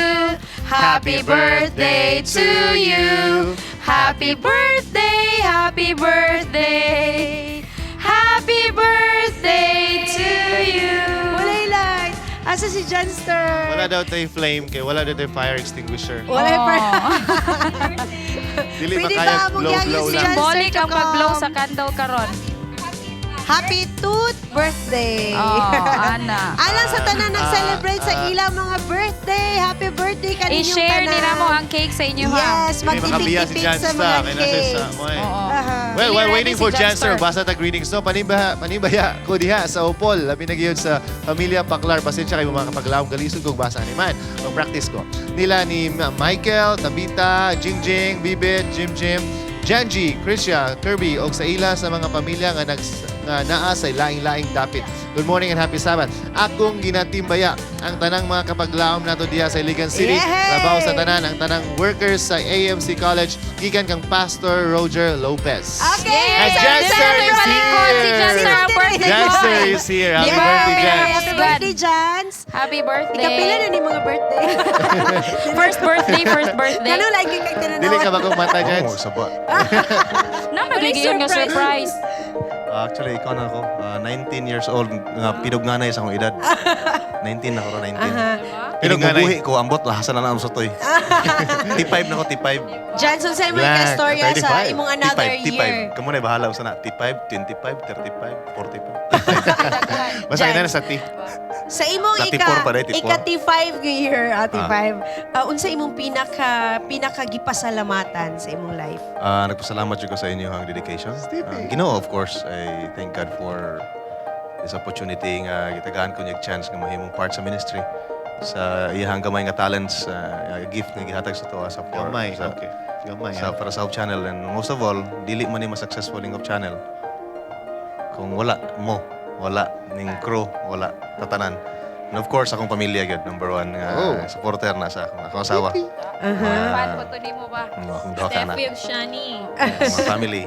Happy birthday to you. Happy birthday, happy birthday. Happy birthday to you. Walay light. Asa si Janster? Wala daw tayo flame kay wala daw tayo fire extinguisher. Walay pa. Dili Pwede makaya ba among blow ganyo blow si lang. Janster Symbolic to ang pag-blow come? sa candle karon. Happy tooth birthday. Oh, ana. Alang sa tanan nag-celebrate sa ilang mga birthday. Happy birthday kaninyong I-share tanan. ni namo ang cake sa inyo ha. Yes, Dili makabiya si magtipik-tipik sa Jansta. mga Kay nasa cakes. sa mo eh. Aha. Well, while Dili waiting ready for si Janster, Janster. basta ta greetings no. Panibaya ko diha sa Upol, labi na gyud sa pamilya Paklar. Pasensya kayo mga kapaglawong galisod kog basa ni man. Mag-practice ko. Nila ni Michael, Tabita, Jingjing, Bibit, Jim Jim, Janji, Krisha, Kirby og sa ila sa mga pamilya nga nga naa sa laing-laing dapit. Good morning and happy Sabbath. Akong ginatimbaya ang tanang mga kapaglaom nato diha sa Iligan City. Yay! Labaw sa tanan ang tanang workers sa AMC College gikan kang Pastor Roger Lopez. Okay. And Janster is Palikod si here. Janster ang birthday Janster boy. is here. Happy Yeah. birthday, Jans. Happy birthday, Jans. Happy birthday. Ikapila na ni mga birthday. First birthday, first birthday. Ano lagi kay tinanaw? Dili ka ba kung mata, Jans? Oh, saba. Na magiging nga surprise. Actually, ikaw na ako. 19 years old, nga pinugnganay sa akong edad. 19 na ako, 19. Pinugnganay. Pinugnganay ko, ambot, hasan na na ang sotoy. T5 na ako, T5. Johnson, sa imong Black, ka-storya sa 35. imong another T5, T5. year. Kamu na bahala sa na. T5, 25, 35, 45. Basta na sa T. Sa imong Sa ika T4 pa rin, T4. ika T5 nga year, T5. Unsa imong pinaka gipasalamatan sa imong life? Nagpasalamat jud ko sa inyo ang dedication. Ginoo, of course, I thank God for this opportunity nga gitagaan ko niya chance nga mahimong part sa ministry sa iyang gamay nga talents, gift nga gihatag sa tuwa sa for Gamay, sa, okay. Gamay, sa ah. para sa Hope Channel, and most of all, dili man ni mas successful ning Hope Channel kung wala mo, wala ning crew, wala tatanan. And of course, akong pamilya gyud, number one nga supporter na sa akong asawa. Fan ko to nimo ba? Akong duha ka anak, Steffi ug Shani. mga family.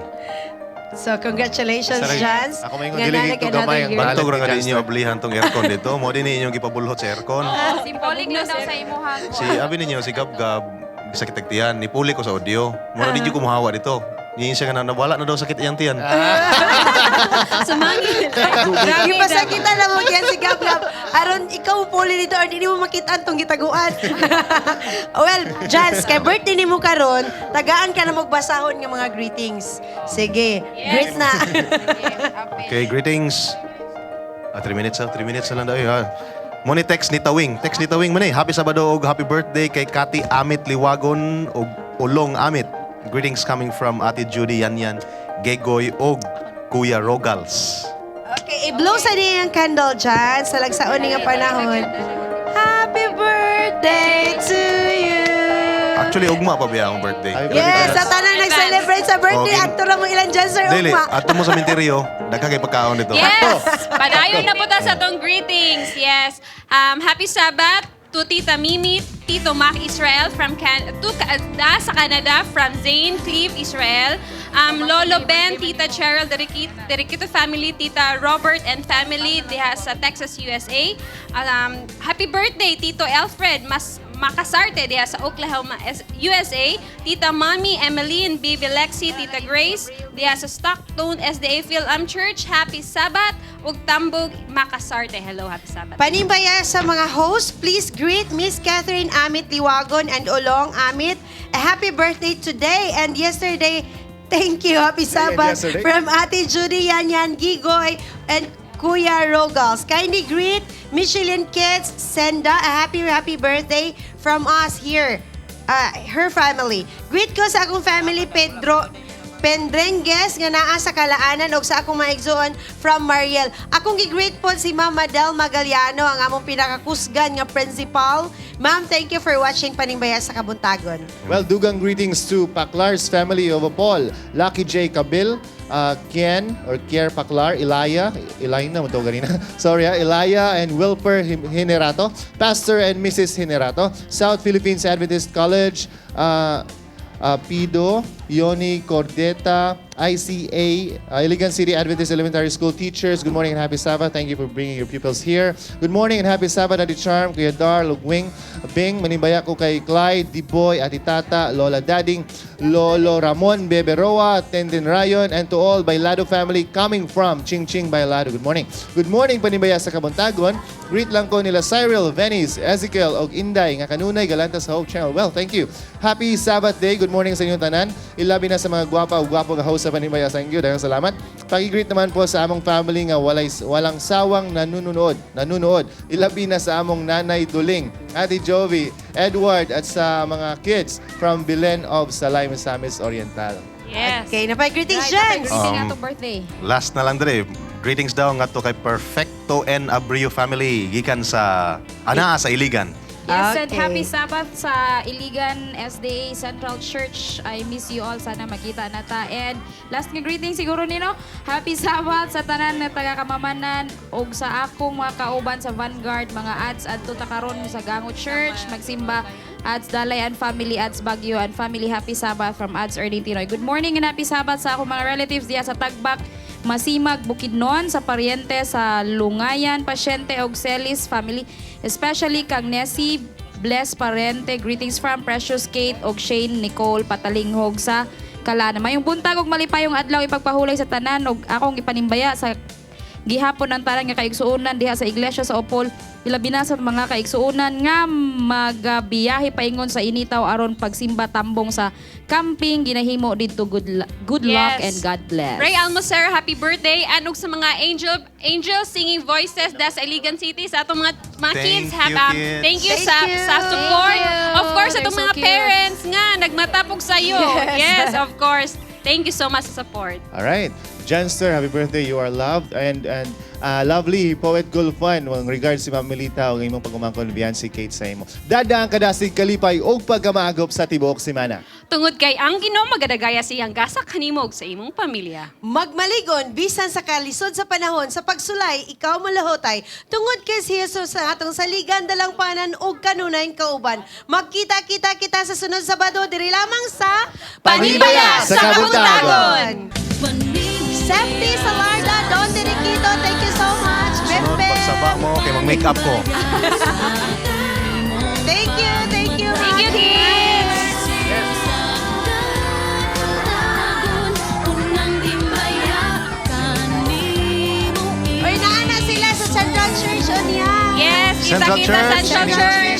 So congratulations, Sarang- Jans. Ako may Nga dili naa ko gamay ang another year. Bantog ra nga Talent ni di inyo ablihan tong aircon dito. Mo din inyong gipabulhot sa aircon. Symbolic lang daw sa imuha. Si abi ninyo si Gab Gab sakit tag tiyan, nipuli ko sa audio. Mo na di jud ko muhawa dito. Niya siya nga nawala na daw sakit iyang tiyan. Sumangil. Gipasakitan na mo yan si Gab Gab. Aron ikaw puli dito or di mo makita ang tong gitaguan. Well, Jans, kay birthday nimo karon, tagaan ka na magbasahon nga mga greetings. Sige, greet na. Okay, greetings. 3 minutes, 3 minutes na lang daw. Ha. Mo ni text ni Tawing. Text ni Tawing man eh. Happy Sabado og happy birthday kay Kati Amit Liwagon og Ulong Amit. Greetings coming from Ate Judy Yanyan, Gegoy og Kuya Rogals. Okay, i-blow sa niya ang candle, Jans, sa lagsaon nga panahon. Happy birthday to you. Actually, ugma pa ba akong birthday? Yes, sa tanan nag-celebrate sa birthday, Okay. adto ra mo ilan dyan, sir, Dili, ugma. ato mo sa minteryo, daghan kay pagkaon dito. Yes! Padayon na po ta sa atong greetings. Yes. Happy Sabbath to Tita Mimi, Tito Mac Israel from sa Canada, from Zane Cleve Israel, Lolo Ben, Tita Cheryl Deriquito family, Tita Robert and family diha sa Texas, USA. Happy birthday, Tito Alfred Mas Makasarte diha sa Oklahoma, USA. Tita Mommy, Emmeline, Baby Lexi, Tita Grace diha sa Stockton SDA Phil-Am Church. Happy Sabbath ug Tambog Makasarte. Hello, happy Sabbath. Panimbaya sa mga host, please greet Miss Catherine Amit Liwagon and Olong Amit. A happy birthday today and yesterday. Thank you. Happy Sabbath yesterday. from Ate Judy Yanyan Gigoy and Kuya Rogals. Kindly greet Michelin Kids Senda a happy, happy birthday from us here. Her family. Greet ko sa akong family, Pedro. Pendrengues nga naa sa Kalaanan og sa akong maigsuon from Mariel. Akong gi-greet po si Ma'am Madel Magaliano, ang among pinakakusgan nga principal. Ma'am, thank you for watching Panimbaya sa Kabuntagon. Well, dugang greetings to Paklar's family of Opol, Lucky J. Kabil, Kian or Kier Paklar, Ilaya, Elina mo to ganina. Sorry, Ilaya and Wilper Hinerato, Pastor and Mrs. Hinerato, South Philippines Adventist College, Pido, Yoni Cordeta, ICA, Iligan City Adventist Elementary School teachers. Good morning and happy Sabbath. Thank you for bringing your pupils here. Good morning and happy Sabbath, Ate Charm, Kuya Dar, Lugwing, Bing, Manimbaya ko kay Clyde, Diboy, Ate Tata, Lola Dading, Lolo Ramon, Bebe Roa, Tenden Rayon, and to all Bailado family coming from Ching Ching Bailado. Good morning. Good morning, Panimbaya sa Kabuntagon. Greet lang ko nila Cyril, Venice, Ezekiel, og Inday, nga kanunay galanta sa Hope Channel. Well, thank you. Happy Sabbath day. Good morning sa inyong tanan. Ilabi na sa mga gwapa ug gwapo nga host sa Panimbaya. Thank you. Daghang salamat. Pag-greet naman po sa among family nga walang sawang nanunood. Ilabi na sa among Nanay Duling, Ate Jovi, Edward at sa mga kids from Belen of Salay, Misamis Oriental. Yes. Okay, napay greetings, Right, Jens. napay greeting atong birthday. Last na lang dire. Greetings daw ngadto kay Perfecto N. Abrio family gikan sa anaa sa Iligan. Yes, and happy Sabbath sa Iligan SDA Central Church. I miss you all. Sana makita na ta. And last nga greeting siguro nino, happy Sabbath sa tanan nga taga-kamamanan ug sa akong mga kauban sa Vanguard, mga ads adto ta karon sa Gango Church, magsimba ads Dalay and family, ads Baguio and family. Happy Sabbath from ads Erding Tinoy. Good morning and happy Sabbath sa akong mga relatives diya sa Tagbak, Masimag, Bukidnon, sa Pariente, sa Lungayan, Pasyente og Celis family, especially kang Nessie Bless Parente. Greetings from Precious Kate og Shane Nicole Patalinghog sa Kalana. Mayong buntag og malipayong adlaw ipagpahulay sa tanan og akong ipanimbaya sa gihapon ang tanan nga kaigsuonan diha sa iglesia sa Opol, ilabi na sa mga kaigsuonan nga magabiyahe paingon sa Initaw aron pagsimba tambong sa camping ginahimo didto. Good luck and God bless. Ray Almoser, happy birthday. And ug sa mga angel angel singing voices da sa Iligan City, sa atong mga Thank kids, you, kids. Thank you Thank sa you. sa support. Thank you. Of course, They're atong so mga cute. parents nga nagmatapog sa iyo. Yes. Yes, of course. Thank you so much sa support. All right. Janster, happy birthday. You are loved. And lovely Poet Gulfan. Well, regards si Ma'am Melita ug imong pagumangkon Biancy Kate sa imo. Dadaan kadasig kalipay og pagkamaagop sa tibuok semana. Tungod kay ang Ginoo magadagaya sa iyang gasa kanimo ug sa imong pamilya. Magmaligon bisan sa kalisod sa panahon sa pagsulay, ikaw malahotay. Tungod kay si Jesus ang atong saligan, dalangpanan ug kanunayng kauban. Magkita-kita kita sa sunod Sabado diri lamang sa Panimbaya sa Kabuntagon. Septi Salarda, Don Diriquito, thank you so much. Sunod Bembe. pagsaba mo kay mag-make up ko. Thank you, thank you. Thank you, kids! Oy, naa na sila sa Central Church unya. Yes, Central kita-kita Church, Central Iligan Church.